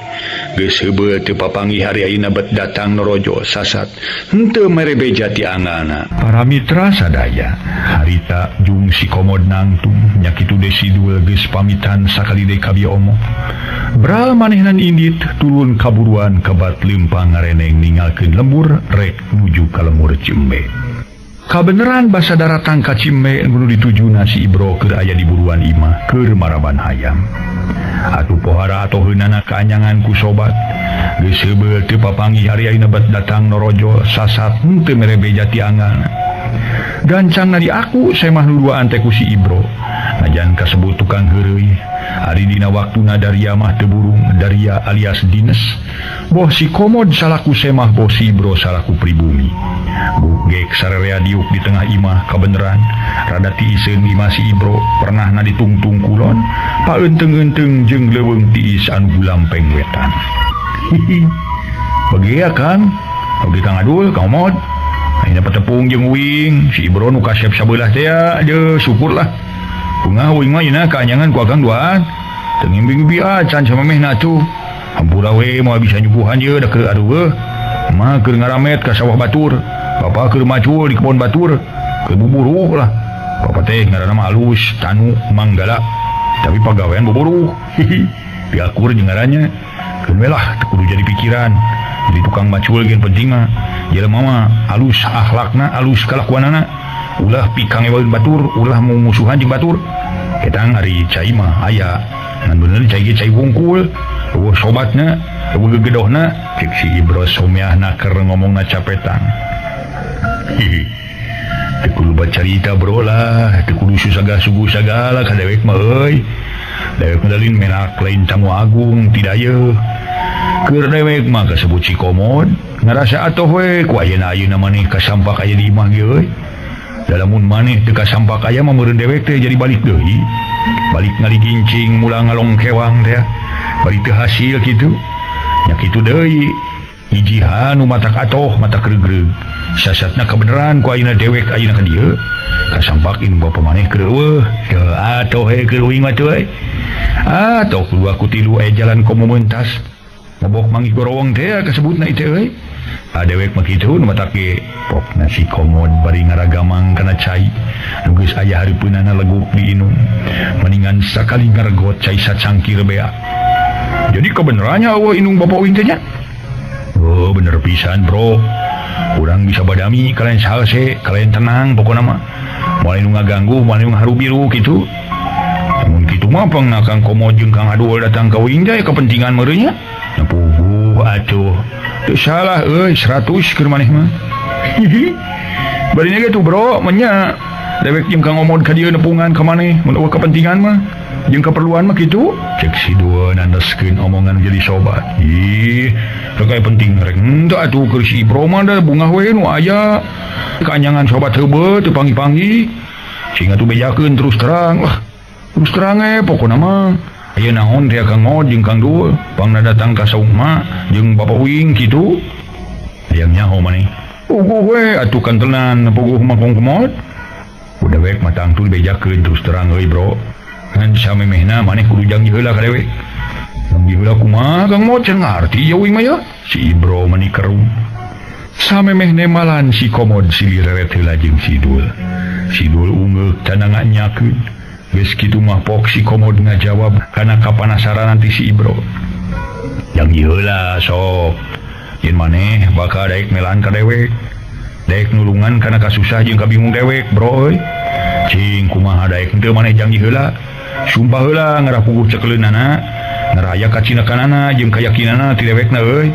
Geus heubeul teu papanggih hari ayeuna bet datang norojol sasat. Henteu mere beja ti angalna. Para mitra sadaya, harita jung si Komod nangtung nya kitu Desi Dul geus pamitan sakali deui ka bieu omo. Bral manehnan indit turun kaburuan kabat leumpang ngareneng ninggalkeun lembur rek nuju ka lembur Cimbe. Kabeneran basa daratang ka Cimbe nu ditujuna si Ibro keur aya di buruan imah keur maraban hayam. Atuh pohara atoheunana kaanyangan ku sobat. Geus heubeul teu papanggih ari ayeuna bet datang norojol sasat henteu mere beja ti angalna. Gancangna di aku semah nu duaan teh ku si Ibro. Najan kasebut tukang heureuy, ari dina waktuna daria mah teu burung, daria alias dines. Boh si Komod salaku semah, boh si Ibro salaku pribumi. Gek sarerea diuk di tengah imah kabeneran, rada tiiseun imah si Ibro pernahna ditungtung kulon, paeunteung-eunteung jeung leuweung tiis anu gulampeng wetan. Hihi. Bagea Kang, oge Kang Adul, Kang Komod. Ayeuna petepung jeung uing, si Ibro nu kasep sabelah teh ya, syukurlah. Bungah uing mah yeuna kaanyangan ku akang duaan. Teu ngimbing-ngimbing acan samemehna atuh. Hampura we moal bisa nyuguhan ieu da keur aduh. Mah keur ngaramet ka sawah batur. Bapa keur macul di kebon batur. Keur buburuh lah. Bapa teh ngaranna mah alus, tanu, manggala. Tapi pagawean buburuh. Hihi. Piakur jeung ngarannya. Keun we lah teu kudu jadi pikiran. Jadi tukang macul ge penting mah. Jelema mah alus akhlakna, alus kalakuanana. Ulah pikang ewaeun batur, ulah mumusuhan jeung batur. Ketang ari cai mah aya. Ngan bener cai ge cai wungkul. Eueuh sobatna, eueuh gegedohna, cek si Ibro someahna keur ngomongna capetan. Hihi. Teu kudu bacarita bro lah, teu kudu susagah suguh sagala ka dewek mah euy. Dewek mah lain menak lain tamu agung tidak ye. Keur dewek mah kasebut si Komod, ngarasa atoh we ku ayeuna ayeuna maneh kasampak aya di imah ge euy. Dalamun maneh teu kasampak aya mah meureun dewek teh jadi balik deui. Balik ngaligincing mula ngalongkewang teh. Bari teu hasil kitu. Nya kitu deui. Hijihan nu matak atoh matak regreg. Sasatna kabeneran ku ayeuna dewek ayeuna ka dieu. Kasampak in bapa maneh keur eueuh. Teu atoh he keur uing mah teu euy. Atoh dua ku tilu aya jalan komo mentas. Mabok manggih gorowong teh kasebutna ieu teh euy. Dewek mah kitu nu matak ge pokna si Komod bari ngaragamang kana cai. Nu geus aya hareupeunana leguk diinum. Mendingan sakali ngaregot cai sacangkir bea. Jadi kebenarannya eueuh inung bapa uing teh nya. Oh bener pisan bro. Urang bisa badami kalian salse, kalian tenang pokona mah. Moal nu ngaganggu, moal nu ngaharubiru kitu. Mun kitu mah pangna Kang Komod jeung Kang Adul datang ka uing teh kepentingan meureun nya. Nah puguh atuh. Teu salah euy 100 keur maneh mah. Hihi. Barina ge tuh bro, menya dewek jeung Kang Komod ka dieu nepungan ka maneh mun eueuh kepentingan mah. Jeung keperluan mah kitu. Cek si dua nandeskeun omongan jadi sobat. Ih, rek penting rek henteu atuh keur si Ibro mah da bungah we nu aya. Kaanyangan sobat heubeul teu panggih-panggih. Sing atuh bejakeun terus terang. Wah, terus terang we pokona mah. Aya naon teh Kang Mod jeung Kang Dul, pangna datang ka saungma jeung bapa uing kitu. Hayang nyaho maneh. Puguh we atuh kantenan puguh mah Kang Komod. Udah wek mah tangtu bejakeun terus terang euy bro. Ngan samemehna maneh kudu janji heula ka dewek. Janji heula kumaha Kang Mod can ngarti ya uing mah ya. Si Ibro mani kerung. Samemehne malan si Komod silih reret heula jeung si Dul. Si Dul ungeuk tanda nganyakeun. Geus kitu mah pok si Komod ngajawab kana kapanasaran nanti si Ibro. Janji heula sok. Yen maneh bakal daek melaan ka dewek. Daek nulungan kana kasusah jeung kabingung dewek bro euy. Cing kumaha daek henteu maneh janji heula. Sumpah heula ngarah puguh cekeleunana, ngaraya kacinakanana jeung kayakinanana ti dewekna euy.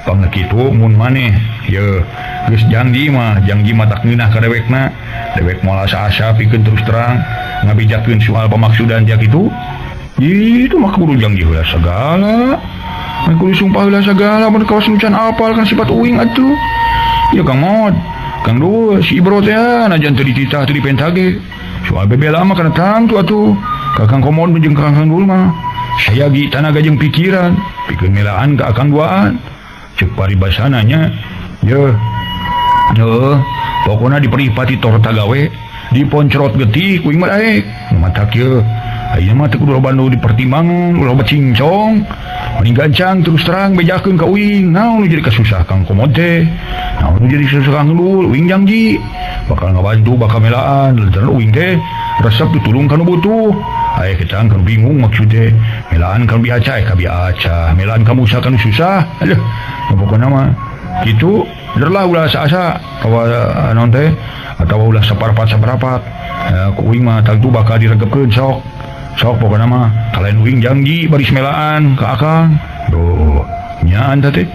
Pangna kitu mun maneh ye geus janji mah janji matak ngeunah ka dewekna. Dewek moal asa-asa pikeun terus terang ngabejakeun soal pamaksudan dia kitu. Itu mah kudu janji heula sagala. Mun kudu sumpah heula sagala mun kawas nu can apal kan sifat uing atuh. Ya Kang Mod, Kang Dul, si Ibro teh najan teu dititah teu dipenta ge. Soal bebela mah kana tangtu atuh. Kakang Komod jeung Kakang Dul mah sayagi tanaga jeung pikiran, pikeun melaan ka akang duaan. Ceuk paribasana nya, yeuh. Heuh, pokona diperipati torta gawe, diponcrot getih ku uing mah daek. Nu matak yeuh, Ayeuna mah teu kudu loba nu dipertimbangan, ulah loba cincong. Mending gancang terus terang bejakeun ka uing. Naon nu jadi kasusah Kang Komod teh? Naon nu jadi susah Kang Dul? Uing janji bakal ngabantu, bakal melaan. Lantaran uing teh resep ditulung ka nu butuh. Aya ketang kan bingung maksud teh. Melaan kan biaca, ka biaca. Melaan ka musa kan susah. Aduh, pokona mah kitu. Bener lah ulah asa-asa kawa naon teh atawa ulah saparapat-saparapat. Ku uing mah tangtu bakal diregepkeun sok. Sok pokona mah kalayan uing janji baris melaan ka akang. Duh, nyaan teh.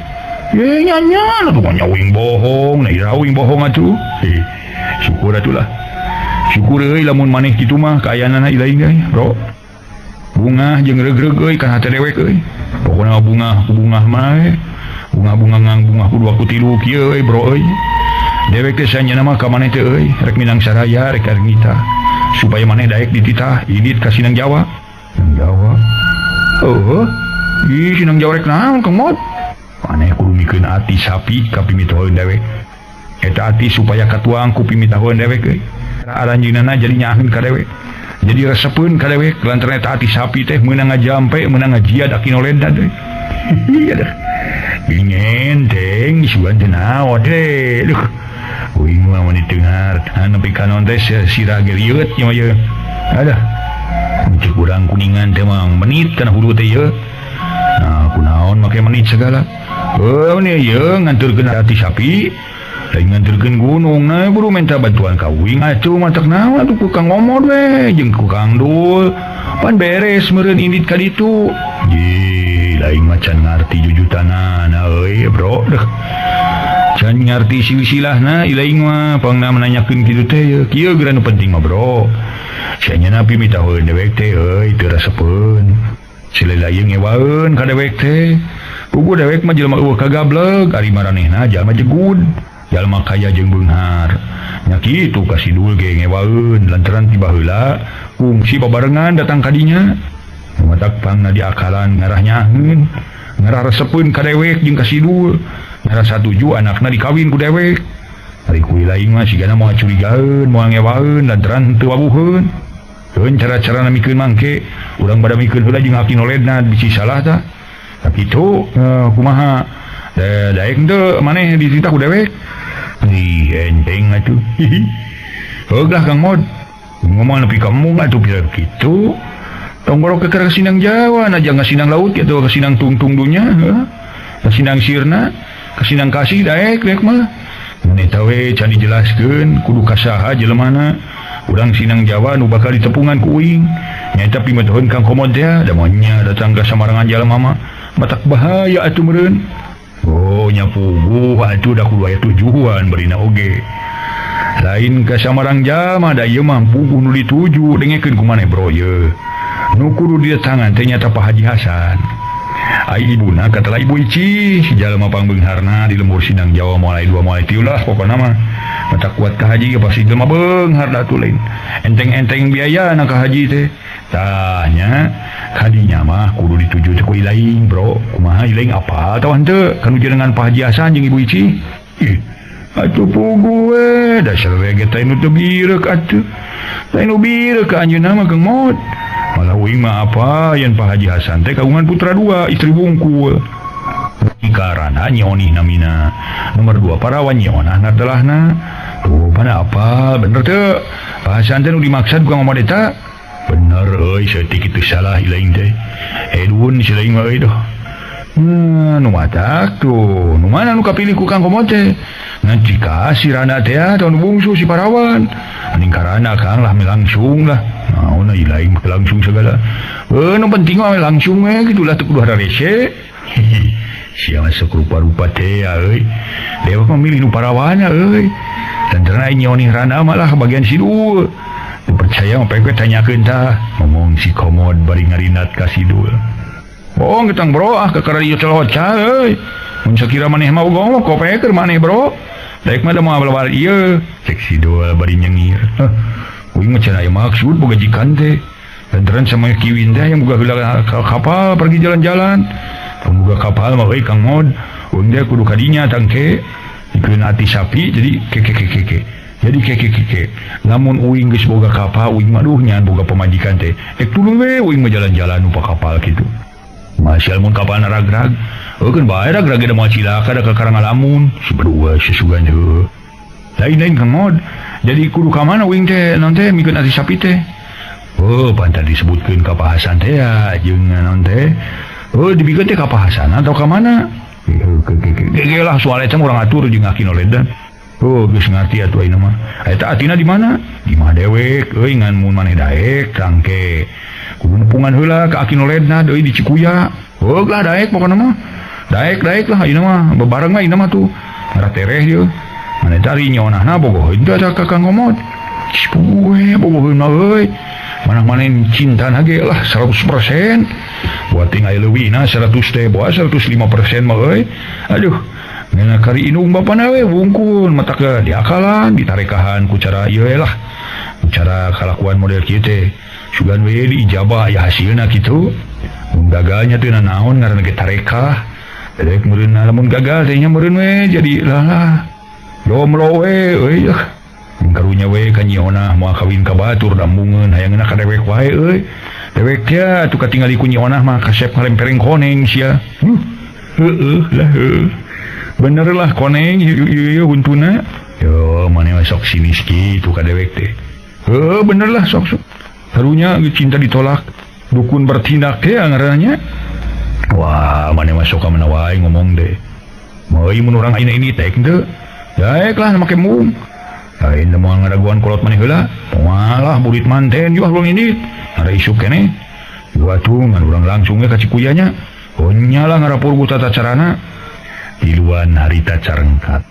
Ye nya-nya atuh nya uing bohong, nah ira uing bohong atuh. Syukur atuh lah. Syukur euy lamun maneh kitu mah kaayaanana ilaing euy, bro. Bungah jeung regreg euy kana hate dewek euy. Pokona bungah ku bungah mah we. Bunga-bunga ngang bungah ku dua ku tilu kieu euy, bro euy. Dewek teh sanyana mah ka maneh teh euy, rek minang saraya rek nitah. Supaya maneh daek dititah indit ka Sinang Jawa. Sinang Jawa. Heuh. Ih, Sinang Jawa rek naon Kang Mod? Maneh kudu mikeun ati sapi ka pimitoheun dewek. Eta ati supaya katuang ku pimitaheun dewek euy. Aranjeunana jadi nyaaheun ka dewek. Jadi resepeun ka dewek lantaran eta ati sapi teh meunang ngajampe, meunang ngajiad akinoledad euy. Aduh. Bingenteng sugan teh naon teh. Duh. Uing mah mun ditengar, nepi ka naon teh sirah ge rieut nya mah ye. Aduh. Cek urang kuningan teh mah menit kana hulu teh ye. Nah, kunaon make menit segala. Heuh ye nganturkeun ati sapi. Lain nganturkeun gunung nah buru minta bantuan ka uing atuh matak naon atuh ku Kang Omod we jeung ku Kang Dul. Pan beres meureun indit ka ditu. Ji, lain mah can ngarti jujutanana euy, bro. Deuh. Can ngarti silsilahna ilaing mah pangna menanyakeun kitu teh ye. Kieu geura nu penting mah, bro. Sanyana pimitaheun dewek teh euy teu resepeun. Silila ieu ngewaeun ka dewek teh. Puguh dewek mah jelema eueuh kagableg, ari maranehna jalma jegud. Jalma kaya jeung beunghar. Nya kitu ka si Dul ge ngewaeun lantaran ti baheula kungsi babarengan datang ka dinya. Matak pangna diakalan ngarah nyaheun, ngarah resepeun ka dewek jeung ka si Dul. Ngarah satuju anakna dikawin ku dewek. Ari ku lain mah sigana moal curigaeun, moal ngewaeun lantaran teu wabuheun. Keun cara-carana mikeun mangke, urang bada mikeun heula jeung akinoledna bisi salah tah. Sakitu kumaha? Daek henteu maneh dititah ku dewek. Ih, enteng atuh. Heuh lah Kang Mod. Ngomong nepi ka embung atuh pira kitu. Tong borok ke Sinang Jawa, naja ngasinang laut kitu ka Sinang tungtung dunya, heuh. Ka Sinang Sirna, ka Sinang Kasih daek dek mah. Mun eta we can dijelaskeun kudu ka saha jelemana. Urang Sinang Jawa nu bakal ditepungan ku uing. Nyaeta pimatoheun Kang Komod teh, da moal datang ka samarangan jalma mah. Matak bahaya atuh meureun. Oh nya puguh atuh da kudu aya tujuan berina oge. Lain ka Samarang jalma da ieu mah puguh nu dituju dengekeun ku maneh bro ye. Nu kudu didatangan teh nyata Pak Haji Hasan. Ai ibuna katalah Ibu Ici, si jalma pangbeungharna di lembur Sinang Jawa moal dua moal tilu lah pokona mah. Mata kuat ka haji pasti jelema beunghar da atuh lain. Enteng-enteng biayana ka haji teh. Tah nya kadinya mah kudu dituju teh ku ilaing bro. Kumaha ilaing apa atawa henteu kanu jenengan Pak Haji Hasan jeung Ibu Ici? Ih, atuh puguh we dasar we ge teh nu teu bireuk atuh. Teh nu bireuk ka anjeunna mah Kang Mod. Malah uing mah apa yen Pak Haji Hasan teh kagungan putra dua istri bungkul. Karana nyonih namina. Nomor 2 parawan nyonah ngartelahna. Tuh mana apa bener teu? Pak Hasan teh nu dimaksud ku Kang Omod eta. Bener euy saeutik kitu salah ilaing teh. Edun si laing mah euy doh. Nu matak tuh, nu mana nu kapilih ku Kang Komod teh? Ngan jika si Rana teh atau nu bungsu si parawan. Aning karana Kang lah langsung lah. Naon ilaing langsung segala. Nu penting mah langsung we gitulah teu kudu hararese. Sia masuk rupa-rupa teh euy. Dewa mah milih nu parawana euy. Lantaran aing nyonih Rana malah bagian si Dul. Percaya mah pek tanyakeun tah. Ngomong si Komod bari ngarinat ka si Dul. Bohong ketang bro ah kakara ieu celoca euy. Mun sakira maneh mah ugong mah kopeker maneh bro. Daek mah da moal balawar ieu. Cek si Dul bari nyengir. Heh. Uing mah cenah aya maksud boga jikan teh. Lantaran sama kiwin teh yang boga heula kapal pergi jalan-jalan. Boga kapal mah euy Kang Mod. Uing teh kudu kadinya tangke. Dikeun ati sapi jadi ke ke ke ke. Jadi keke lamun uing geus boga kapal uing mah duh nyan boga pamajikan teh. Ek tulung we uing mah jalan-jalan nu kapal kitu. Masih lamun kapal ragrag. Heukeun bae ragrag da moal cilaka da ka Karangalamun. Si berdua sesugan heuh. Lain-lain Kang Mod. Jadi kudu ka mana uing teh naon teh mikeun ati sapi teh. Oh, pantar disebutkeun ka Pak Hasan teh ya jeung naon teh. Oh, dibikeun teh ka Pak Hasan atau ka mana? Heuh lah soal eta urang atur jeung Aki Noledan. Oh, geus ngarti atuh ayeuna mah. Eta atina di mana? Di mah dewek euy ngan mun maneh daek tangke. Kudu nepungan heula ka Aki Noledna deui di Cikuya. Heuh lah daek pokona mah. Daek-daek lah ayeuna mah bebareng mah ayeuna mah tuh. Ngarah tereh ieu. Maneh tari nyonahna bogoh henteu ka Kang Komod. Cipuwe bogoh mah euy. Manah-maneh cinta ge lah 100%. Buat tinggal leuwihna 100 teh boa 105% mah euy. Aduh. Ngena kari indung bapana we wungkul mata ke diakalan ditarekahan ku cara ieu lah. Ku cara kalakuan model kieu teh. Sugan we diijabah aya hasilna kitu. Mun gagalnya teu nanaon ngaranna ge tarekah. Rek meureun lamun gagal teh nya meureun we jadi lah. Jomblo we euy. Karunya we ka nyionah moal kawin ka batur dambungeun hayangeuna ka dewek wae euy. Dewek teh atuh katingali ku nyionah mah kasep ngalempereng koneng sia. Heueuh lah heueuh. Bener lah koneng ieu huntuna. Yo maneh sok sinis kitu ka dewek teh. Heuh bener lah sok sok. Karunya cinta ditolak, dukun bertindak teh ngaranna. Wah, maneh mah sok ka mana wae ngomong deh. Moal mun urang ayeuna ini teh henteu. Daek lah make mung. Lain moal ngaraguan kolot maneh heula. Moal lah burit manten juah urang ini. Ngara isuk keneh. Dua tuh ngan urang langsung ge ka Cikuyanya. Oh nya lah ngarapurgu tata carana. Tiluan harita carengkat.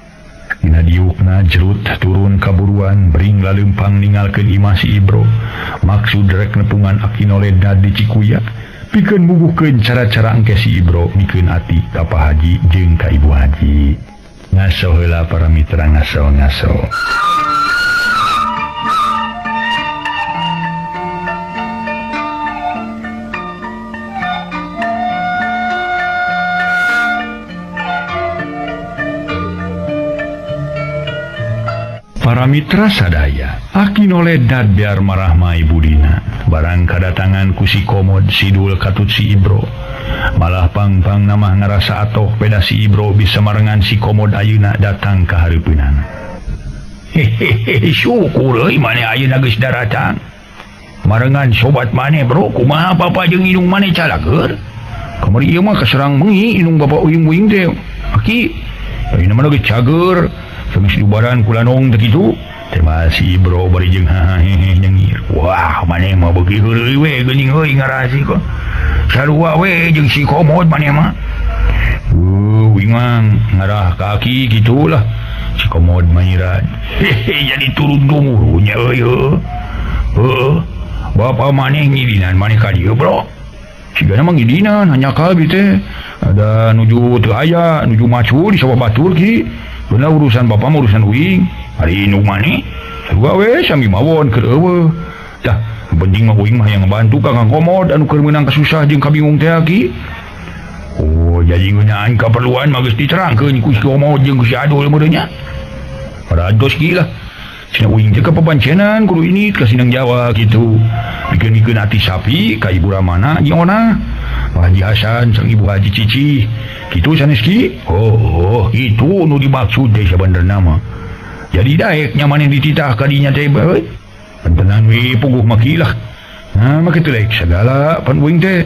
Dina diukna jerut turun kaburuan bring laleumpang ningalkeun imah si Ibro. Maksud rek nepungan Aki Noledna di Cikuya. Pikeun bubuhkeun cara-cara engke si Ibro mikeun ati ka Pak Haji jeung ka Ibu Haji. Ngaso heula para mitra ngaso-ngaso. Para mitra sadaya, Aki Noledad biar marah mai budina. Barang kadatangan ku si Komod sidul katut si Ibro. Malah pang-pang namah ngarasa atoh peda si Ibro bisa marengan si Komod ayeuna datang ka hareupeunana. Hehehe, syukur euy maneh ayeuna geus daratang. Marengan sobat maneh bro, kumaha bapa jeung indung maneh calageur? Kamari ieu mah kaserang meungi indung bapa uing-uing teh. Aki, ayeuna mah geus cager. Geus diubaran ku lanong teh kitu. Tema si Ibro bari jeung hahehe nyengir. Wah, maneh mah beuki heureuy we geuning euy ngarasi kok. Sarua we jeung si Komod maneh mah. Uing mah ngarah kaki gitulah. Si Komod manyiran. Hehe, jadi turun tumurunnya euy heuh. Heuh. Bapa maneh ngidinan maneh ka dieu, Bro. Sigana mah ngidinan hanya kalbi teh. Ada nuju teu aya, nuju macu di sawah batur ki. Bener urusan bapak mah urusan uing. Hari indung maneh sarua we sami mawon keur eueuh. Tah, penting mah uing mah hayang ngabantu ka Kang Komod anu keur meunang kasusah jeung kabingung teh ki. Oh, jadi ngeunaan kaperluan mah geus diterangkeun ku si Komod jeung ku si Adul meureun nya. Parantos ki lah. Cenah uing teh ka papancenan kudu ini ka Sinang Jawa kitu. Bikeun-bikeun ati sapi ka Ibu Ramana jeung onah. Pak Haji Hasan sareng Ibu Haji Cici. Kitu sanes ki? Oh, itu nu dimaksud teh sabenerna mah. Jadi daek nyamaneh dititah ka dinya teh euy. Pentenan we puguh mah ki lah. Nah, mah kitu daek sagala pan uing teh.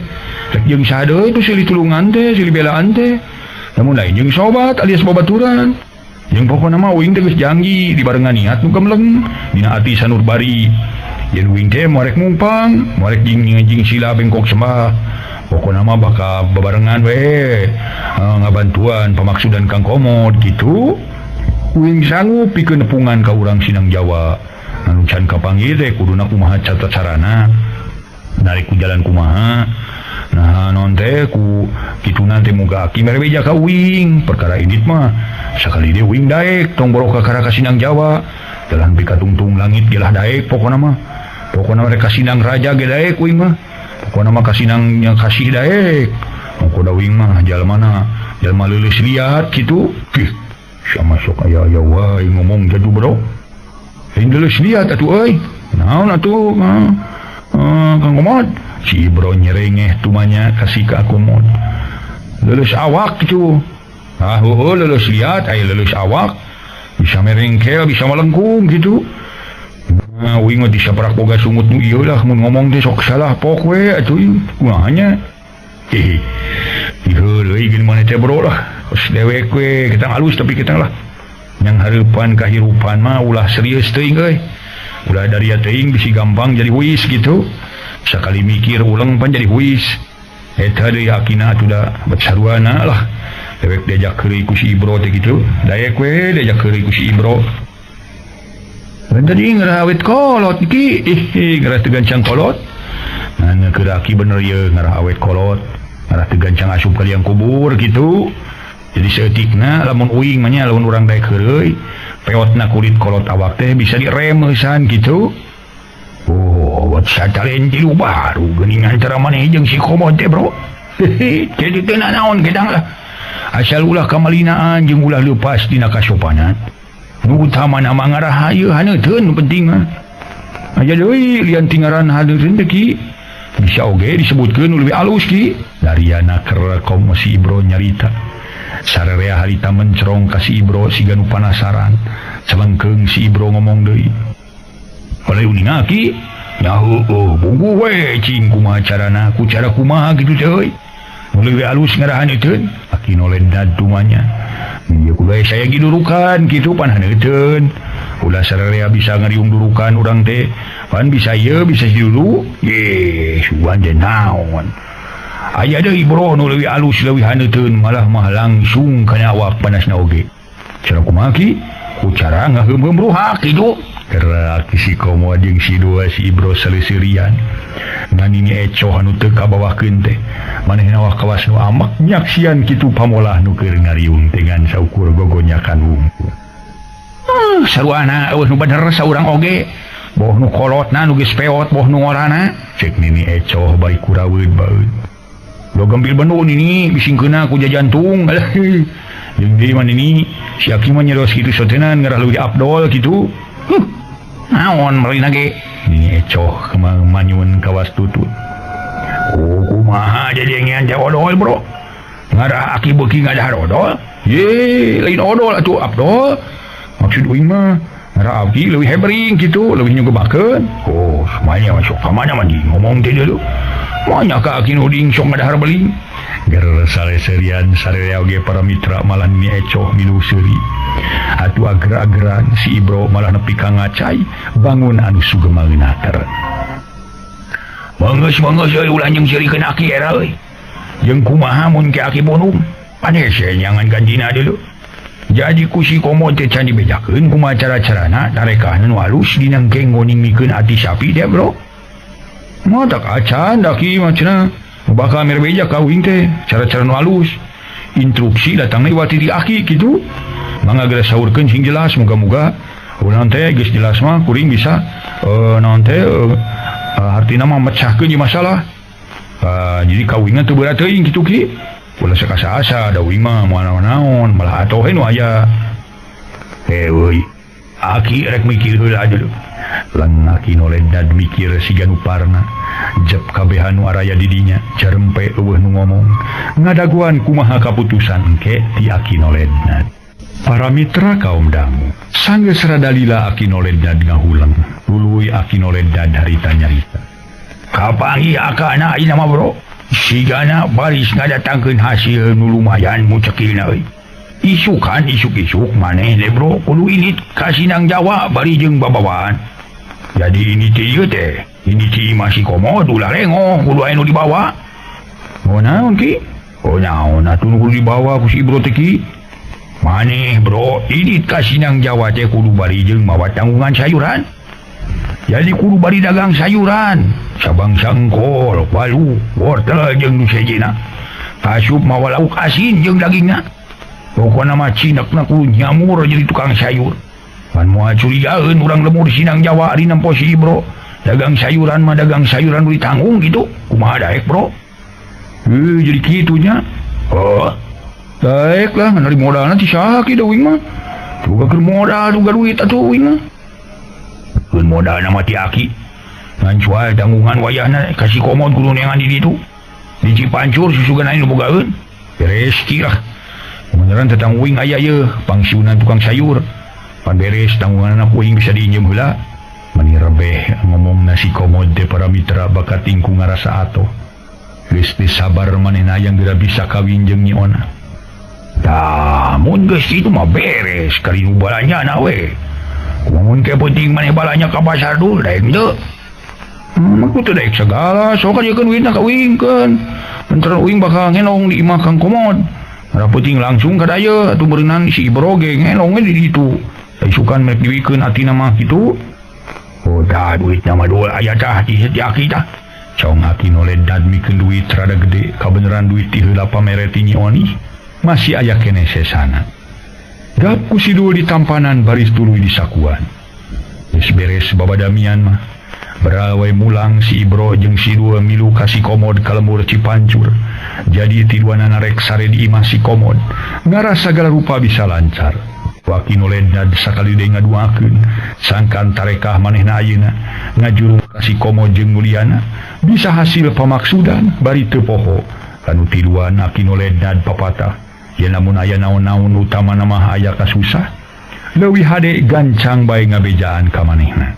Rek jeung saha deui tu silih tulungan teh, silih belaan teh. Lamun lain jeung sobat alias babaturan. Jeung pokona mah uing teh geus janji dibarengan niat nu gemleng dina ati sanur bari. Yen uing teh moal rek mumpang, moal rek jeung sila bengkok sembah. Pokona mah bakal bebarengan we ngabantuan pamaksudan Kang Komod gitu. Uing sanggup pikeun nepungan ka urang Sinang Jawa. Anu can kapanggih teh kuduna kumaha tata carana. Narik ku jalan kumaha. Nah non teh ku kituna teh muga aki mere beja ka uing. Perkara indit mah sakali deui uing daek tong borok ka ka Sinang Jawa. Jalan pika tungtung langit gelah daek pokona mah. Pokona mereka Sinang Raja ge daek uing mah. Pokona mah kasinang yang kasih daek. Pokona uing mah jalmana jalma leuleus liat kitu. Ih, sama sok aya-aya wae ngomong jadu bro. Lain leuleus liat atuh euy. Naon atuh Kang Komod? Si Ibro nyerengeh tumanya kasih ka Komod. Leuleus awak kitu. Ah heueuh leuleus liat aya leuleus awak. Bisa merengkel, bisa melengkung gitu. Nah, uing mah disaprak boga sungut nu ieu lah mun ngomong teh sok salah pok we atuh kumaha nya. Hehe. Ieu deui geuning maneh teh bro lah. Kos dewek we ketang halus tapi ketang lah. Yang hareupan kahirupan mah ulah serius teuing euy. Ulah daria teuing bisi gampang jadi huis gitu. Sakali mikir ulang pan jadi huis. Eta deui akina atuh da bet saruana lah. Dewek diajak heureuy ku si Ibro teh gitu. Daek we diajak heureuy ku si Ibro. Dan tadi ngarah awet kolot ki, ih ngarah teu gancang kolot. Nah keur aki bener ieu ngarah awet kolot, ngarah teu gancang asup ka liang kubur gitu. Jadi saeutikna lamun uing mah nya lamun urang daek heureuy, peotna kulit kolot awak teh bisa direm heusan gitu. Oh, wat satalen tilu baru geuningan cara maneh jeung si Komod teh bro. Hehe, jadi teu nanaon gedang lah. Asal ulah kamalinaan jeung ulah leupas dina kasopanan. Nu utama nama ngarah ieu haneuteun nu penting mah. Aya deui lian tingaran haneuteun teh ki. Bisa oge disebutkeun nu leuwih alus ki. Dariana keur komo si Ibro nyarita. Sararea harita mencerong ka si Ibro siga nu panasaran. Celengkeung si Ibro ngomong deui. Oleh uninga ki, nya heueuh bugu we cing kumaha carana ku cara kumaha kitu teh euy. Nu leuwih alus ngarah haneuteun. Aki nolendan tumanya. Ieu kudu saya gidurukan kitu pan haneuteun. Ulah sararea bisa ngariung durukan urang teh. Pan bisa ieu bisa dulu. Ye, sugan teh naon. Aya deui bro nu leuwih alus leuwih haneuteun malah mah langsung kana awak panasna oge. Cara kumaha ki? Ku cara ngaheum-heum ruhak kitu. Gerak si Komo jeung si dua si Ibro saleuserian. Ngan ini ecoh anu teu kabawakeun teh. Manehna wah kawas nu amak nyaksian kitu pamolah nu keur ngariung teh ngan saukur gogonyakan wungkul. Saruana eueuh nu bener saurang oge. Boh nu kolotna nu geus peot boh nu ngorana. Cek nini ecoh bari kuraweut baeud. Lo gembil benu nini bisingkeuna ku jajantung. Jeung deui mah nini si aki mah nyeros kitu sotenan ngarah leuwih abdol kitu. Huh. Naon meulina ge? Nini ecoh kemang manyun kawas tutut. Oh, kumaha jadi ngean teh odol bro. Ngarah aki beuki ngadahar odol. Ye, lain odol atuh abdol. Maksud uing mah ngarah aki leuwih hebring kitu, leuwih nyugebakeun. Oh, semuanya masuk ka mana mah ngomong teh deuleu. Banyak ka aki nu ding sok ngadahar beling. Ger sare-serian sarea oge para mitra malah nini ecoh milu seuri. Atuh ager-ageran si Ibro malah nepi ka ngacai bangun anu sugemangeun ater. Manggeus euy ulah jeung seurikeun aki era euy. Jeung kumaha mun ke aki bonum? Panese nyangan gantina deuleu. Jadi ku si Komo teh can dibejakeun kumaha cara-carana tarekahna nu alus dina engke ngoningmikeun ati sapi teh bro. Mah tak acan da ki mah cenah. Bakal mere beja ka uing teh cara-cara nu alus. Instruksi datangna iwati di aki kitu. Mangga geura saurkeun sing jelas muga-muga urang teh geus jelas mah kuring bisa naon teh hartina mah mecahkeun ieu masalah. Jadi ka uing teu berat teuing kitu ki. Ulah sakasa-asa da uing mah moal naon-naon malah atoh we nu aya. Heueuy. Aki rek mikir heula deuleu. Lang aki noledad mikir siga nu parna. Jep kabehan nu araya di dinya jarempe eueuh nu ngomong. Ngadaguan kumaha kaputusan engke ti aki noledad. Para mitra kaum dangu, sanggeus rada lila aki noledad ngahulang. Tuluy aki noledad harita nyarita. Kapanggih akana ayeuna mah bro. Sigana baris ngadatangkeun hasil nu lumayan mucekilna euy. Isukan isuk-isuk maneh deh bro kudu init ka Sinang Jawa bari jeung babawaan. Jadi ini teh ieu teh, ini teh masih komo ulah lengoh kudu aya nu dibawa. Oh naon ki? Oh naon atuh nu kudu dibawa ku si Ibro teh ki? Maneh bro, ini ka Sinang Jawa teh kudu bari jeung mawa tanggungan sayuran. Jadi kudu bari dagang sayuran, sabangsa engkol, walu, wortel jeung nu sejena. Asup mawa lauk asin jeung dagingna. Pokona mah cinekna kudu nyamur jadi tukang sayur. Pan moal curigaeun urang lemur Sinang Jawa ari nempo si Ibro. Dagang sayuran mah dagang sayuran nu ditanggung gitu. Kumaha daek bro? Jadi kitunya. Oh. Daek lah ngan ari modalna ti saha ki da uing mah. Tuga keur modal tuga duit atuh uing mah. Keun modalna mah ti aki. Ngan cual tanggungan wayahna ka si Komod kudu neangan di ditu. Di Cipancur susugan aing nu bogaeun. Beres ki lah. Beneran tetang uing aya ieu pangsiunan tukang sayur. Pan beres tanggunganna ku uing bisa diinjem heula. Mani rebeh ngomong nasi Komod teh para mitra bakat tingku ngarasa atoh. Geus teu sabar manehna hayang geura bisa kawin jeung Nyi Ona. Tah, mun geus kitu mah beres kali nu balanyana we. Mun ke penting maneh balanya ka pasar dul daek teu. Aku teu daek sagala, sok aja keun duitna ka uing keun. Lantaran uing bakal ngenong di imah Kang Komod. Rada penting langsung ka daya atuh beureunan si Ibro ge ngenong we di ditu. Isukan merek diwikeun atina mah kitu. Oh tah duitna mah dul aya tah di aki tah. Cong aki noledad mikeun duit rada gede, kabeneran duit ti heula pamere ti Nyi Oni masih aya keneh sesana. Gap ku si Dul ditampanan baris tuluy disakuan. Geus beres babadamian mah. Berawai mulang si Ibro jeung si Dul milu ka si Komod ka lembur Cipancur. Jadi tiduanana rek sare di imah si Komod. Ngarasa segala rupa bisa lancar. Waki noledad sakali deui ngaduakeun sangkan tarekah manehna ayeuna ngajuru ka si Komod jeung Mulyana bisa hasil pamaksudan bari teu poho. Kanu tiduan aki noledad papatah. Yen lamun aya naon-naon utamana mah aya kasusah leuwih hade gancang bae ngabejaan ka manehna.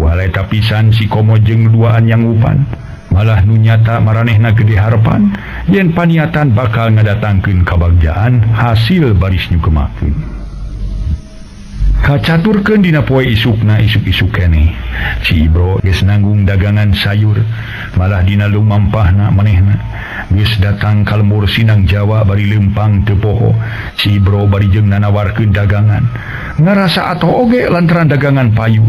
Waleta pisan si Komod jeung duaan yang upan malah nu nyata maranehna gede harepan yen paniatan bakal ngadatangkeun kabagjaan hasil baris nyukemakeun. Kacaturkeun dina poe isukna isuk-isuk keneh si Ibro geus nanggung dagangan sayur malah dina lumampahna manehna geus datang ka lembur Sinang Jawa bari lempang teu poho. Si Ibro bari jeung nanawarkeun dagangan ngarasa atoh oge lantaran dagangan payu.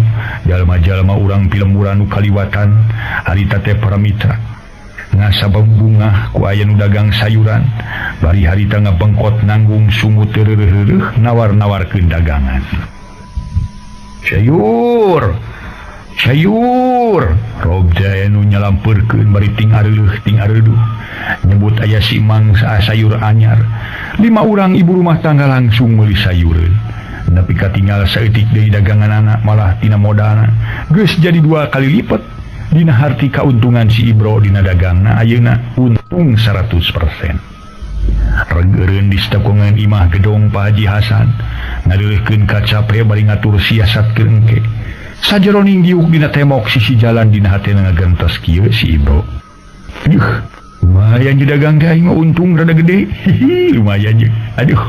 Jalma-jalma urang pilemburan nu kaliwatan harita teh para mitra ngasabab bungah ku aya nu dagang sayuran bari harita ngabengkot nanggung sungut teu reureuh nawar-nawarkeun dagangan. Sayur, sayur, Rob jaya nu nyalampeurkeun bari ting areuh ting areuduh nyebut aya si Mang sayur anyar. 5 urang ibu rumah tangga langsung meuli sayureun. Nepi ka tinggal saeutik deui daganganana malah tina modalna geus jadi 2 kali lipat. Dina harti kauntungan si Ibro dina dagangna ayeuna untung 100%. Regeureun di setakungan imah gedong Pak Haji Hasan ngaleuhkeun kacape bari ngatur siasat keur engke. Sajeroning diuk dina temok sisi jalan dina hatena ngagentos kieu si Ibro. Yuh, lumayan je dagang teh aing mah untung rada gede. Hihi, lumayan je. Aduh.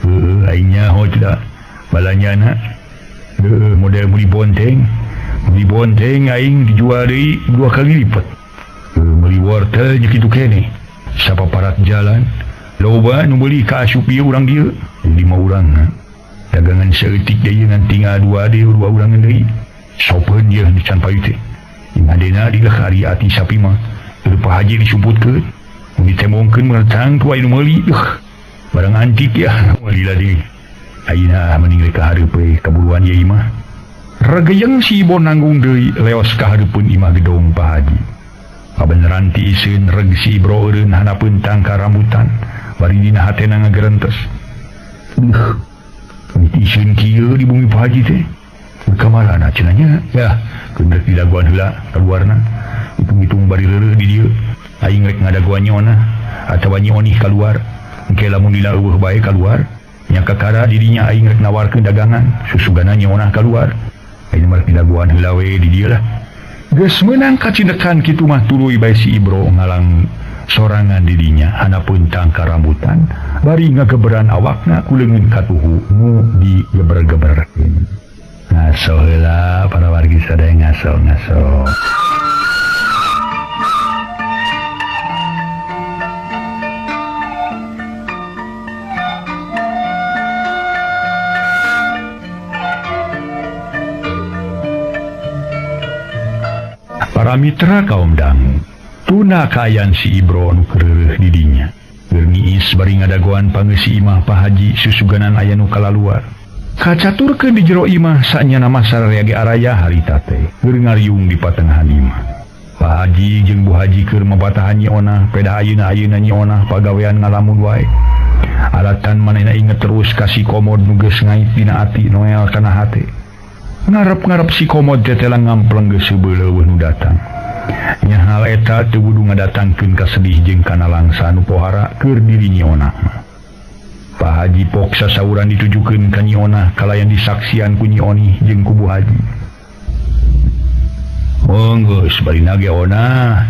Heuh, aing nyaho teh balanyana. Heuh, model meuli bonteng. Meuli bonteng aing dijual deui 2 kali lipat. Heuh, meuli wortel nya kitu keneh. Sapaparat jalan loba nu meuli ka asup ieu urang dieu 5 urang. Dagangan saeutik deui ngan tinggal 2 deui 2 urang deui. Sopeun ieu nu can payu teh. Ingadena dilah ari ati sapi mah. Teu Pak Haji disumputkeun. Mun ditembongkeun meretang ku aya nu meuli. Barang antik ya meuli lah deui. Ayeuna mending rek ka hareup we kaburuan ieu imah. Regeyeng si Ibo nanggung deui leos ka hareupeun imah gedong Pak Haji. Kabeneran ti iseun reg si Ibro eureun hanapeun tangka rambutan bari dina hatena ngagerentes. Duh, iseun kieu di bumi Pak Haji teh. Kamarana cenah nya? Yah, keun rek didagoan heula kaluarna. Hitung-hitung bari reureuh di dieu. Aing rek ngadagoan Nyi Onah atawa Nyi Onih kaluar. Engke lamun lila eueuh bae kaluar, nya kakara dirinya aing rek nawarkeun dagangan, susugana Nyi Onah kaluar. Aing mah rek didagoan heula we di dieu lah. Geus meunang kacinekan kitu mah tuluy bae si Ibro ngalang sorangan dirinya hanapeun tangka rambutan bari ngageberan awakna ku leungeun katuhu nu digeber-geberkeun. Ngaso heula para wargi sadaya ngaso-ngaso. Para mitra kaum dangu, tuna kaayaan si Ibro nu keureuh di dinya. Keur niis bari ngadagoan pangeusi imah Pak Haji susuganan aya nu kalaluar. Kacaturkeun di jero imah sanyana mah sararea ge araya harita teh keur ngariung di patengahan imah. Pak Haji jeung Bu Haji keur mabatahan Nyi Onah, peda ayeuna-ayeuna Nyi Onah pagawean ngalamun wae. Alatan manehna inget terus ka si Komod nu geus ngait dina ati noel kana hate. Ngarep-ngarep si komod teh telang ngampleng geus seubeuh nu datang. Nya hal eta teu kudu ngadatangkeun kasedih jeung kana langsa nu pohara keur diri Nyi Onah. Pak Haji pok sasauran ditujukeun ka Nyi Onah kalayan disaksian ku Nyi Oni jeung ku Bu Haji. Geus bari nage Onah.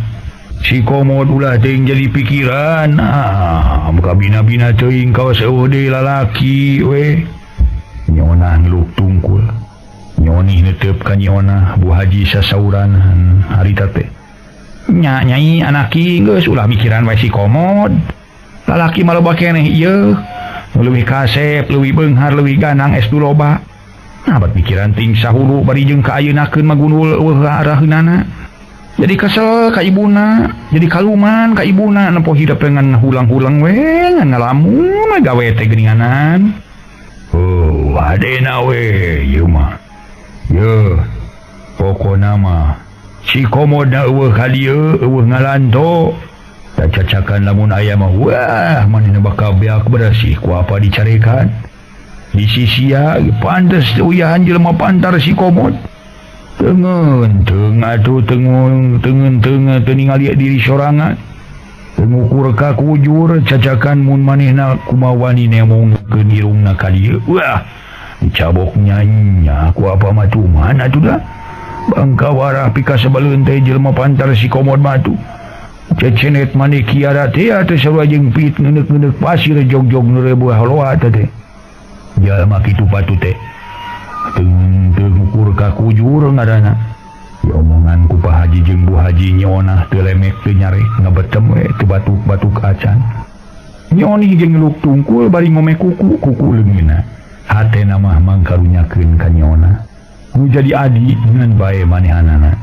Si komod ulah teuing jadi pikiran. Ah, muka bina-bina teuing kawas eueuh deui lalaki we. Nyi Onah ngeluk tungkul. Nyi Oni netep ka Nyi Onah, Bu Haji sasauran harita teh. Nya nyai anaki geus ulah mikiran wae si komod. Lalaki mah loba keneh ieu. Leuwih kasep, leuwih beunghar, leuwih ganang es du loba. Nah, bat pikiran ting sahulu bari jeung ka ayeuna-keun mah gundul eueuh araheunana. Jadi kesel ka ibuna, jadi kaluman ka ibuna nempo hidup dengan hulang-hulang we ngan ngalamun gawe teh geuninganan. Oh, adena we ieu mah. Yeuh, pokona mah si komodna eueuh ka dieu eueuh ngalanto. Cacakan lamun aya mah wah manehna bakal beak berasih ku apa dicarekan. Di sisia pantes uyahan jelema pantar si komod. Tengen teng atuh tengung tengen teng teu ningali diri sorangan. Pengukur ka kujur cacakan mun manehna kumaha wani nemongkeun irungna ka dieu. Wah, dicabok nyanya ku apa mah tuman atuh dah. Bangka warah pikasebeleun teh jelema pantar si komod mah atuh. Cecenet maneh kiara teh atuh sarua jeung pit ngeuneuh-ngeuneuh pasir jog-jog nu rebuh haloa teh. Jalma kitu patu teh. Teu ngukur ka kujur ngaranna. Diomongan ku Pak Haji jeung Bu Haji Nyi Onah teu lemek teu nyarek ngabetem we teu batuk-batuk acan. Nyi Oni jeung ngeluk tungkul bari ngome kuku kuku leungeunna. Hatena mah mangkarunyakeun ka Nyi Onah. Nu jadi adi ngan bae manehanana.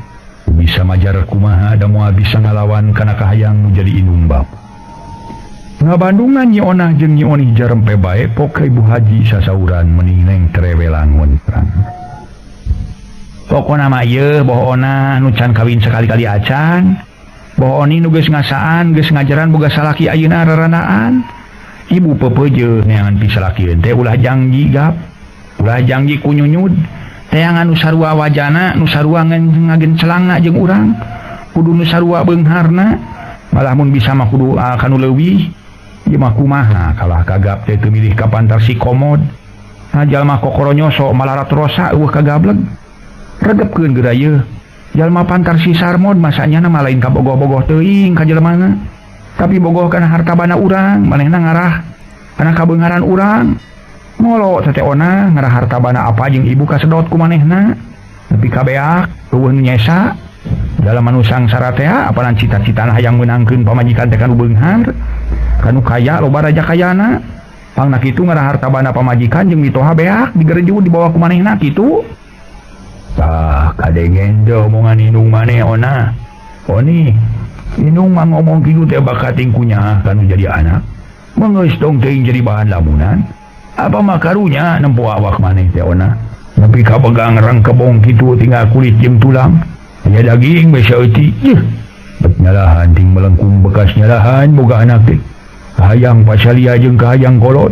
Bisa majar kumaha da moal bisa ngalawan kana kahayang nu jadi indung bapa. Ngabandungan Nyi Onah jeung Nyi Oni jarempe bae pok ka Ibu Haji sasauran meningneng trewelang wentrang. Pokona mah ieu boh Onah nu can kawin sakali-kali acan. Boh Oni nu geus ngasaan geus ngajaran boga salaki ayeuna rarandaan. Ibu pepeujeuh neangan pisalakieun teh ulah jangji gap. Ulah jangji kunyunyud. Teangan nu sarua wajana, nu sarua ngagencelangna jeung urang. Kudu nu sarua beungharna. Malah mun bisa mah kudu kanu leuwih. Ieu mah kumaha kalah kagap teh teu milih ka pantar si komod. Nah jalma kokoro nyoso malarat rosa eueuh kagableg. Regepkeun geura ieu. Jalma pantar si Sarmod masanya mah lain ka bogoh-bogoh teuing ka jelemana. Tapi bogoh kana harta bana urang, manehna ngarah kana kabeungharan urang. Ngolo teh Onah ngarah harta bana apa jeung ibu kasedot ku manehna. Nepi ka beak eueuh nu nyesa. Dalam anu sangsara teh apanan cita-citana hayang meunangkeun pamajikan teh kanu beunghar, kanu kaya loba raja kayana. Pangna kitu ngarah harta bana pamajikan jeung mitoha beak digereju dibawa ku manehna kitu. Tah kadengen teh omongan indung maneh Onah. Oni indung mah ngomong kitu teh bakating kunyah kanu jadi anak. Mengeus dong teuing jadi bahan lamunan. Apa mah karunya nempo awak maneh teh Onah. Nepi ka begang rangkebong kitu tinggal kulit jeung tulang. Nya daging we saeutik. Yeuh. Bet nyalahan ting melengkung bekas nyalahan boga anak teh. Kahayang pasalia jeung kahayang kolot.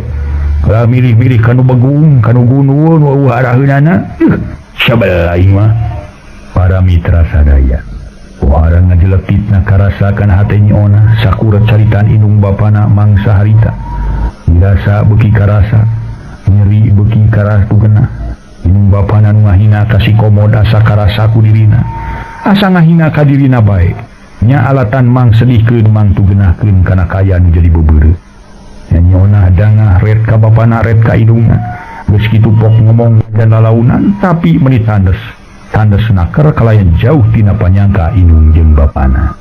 Kalah milih-milih kanu begung, kanu gunul weuh araheunana. Yeuh. Sabel aing mah. Para mitra sadaya. Warang ngajelepitna karasa kana hate Nyi Onah sakurat caritaan indung bapana mangsa harita. Dirasa beuki karasa, nyeri beuki karas tugena. Indung bapana nu ngahina ka si komod asa karasa ku dirina. Asa ngahina ka dirina bae. Nya alatan mang sedihkeun mang tugenahkeun kana kaya nu jadi beubeureuh. Nya Nyi Onah dangah ret ka bapana ret ka indungna. Geus kitu pok ngomong dan lalaunan tapi meuni tandes. Tandes naker kalayan jauh tina panyangka indung jeung bapana.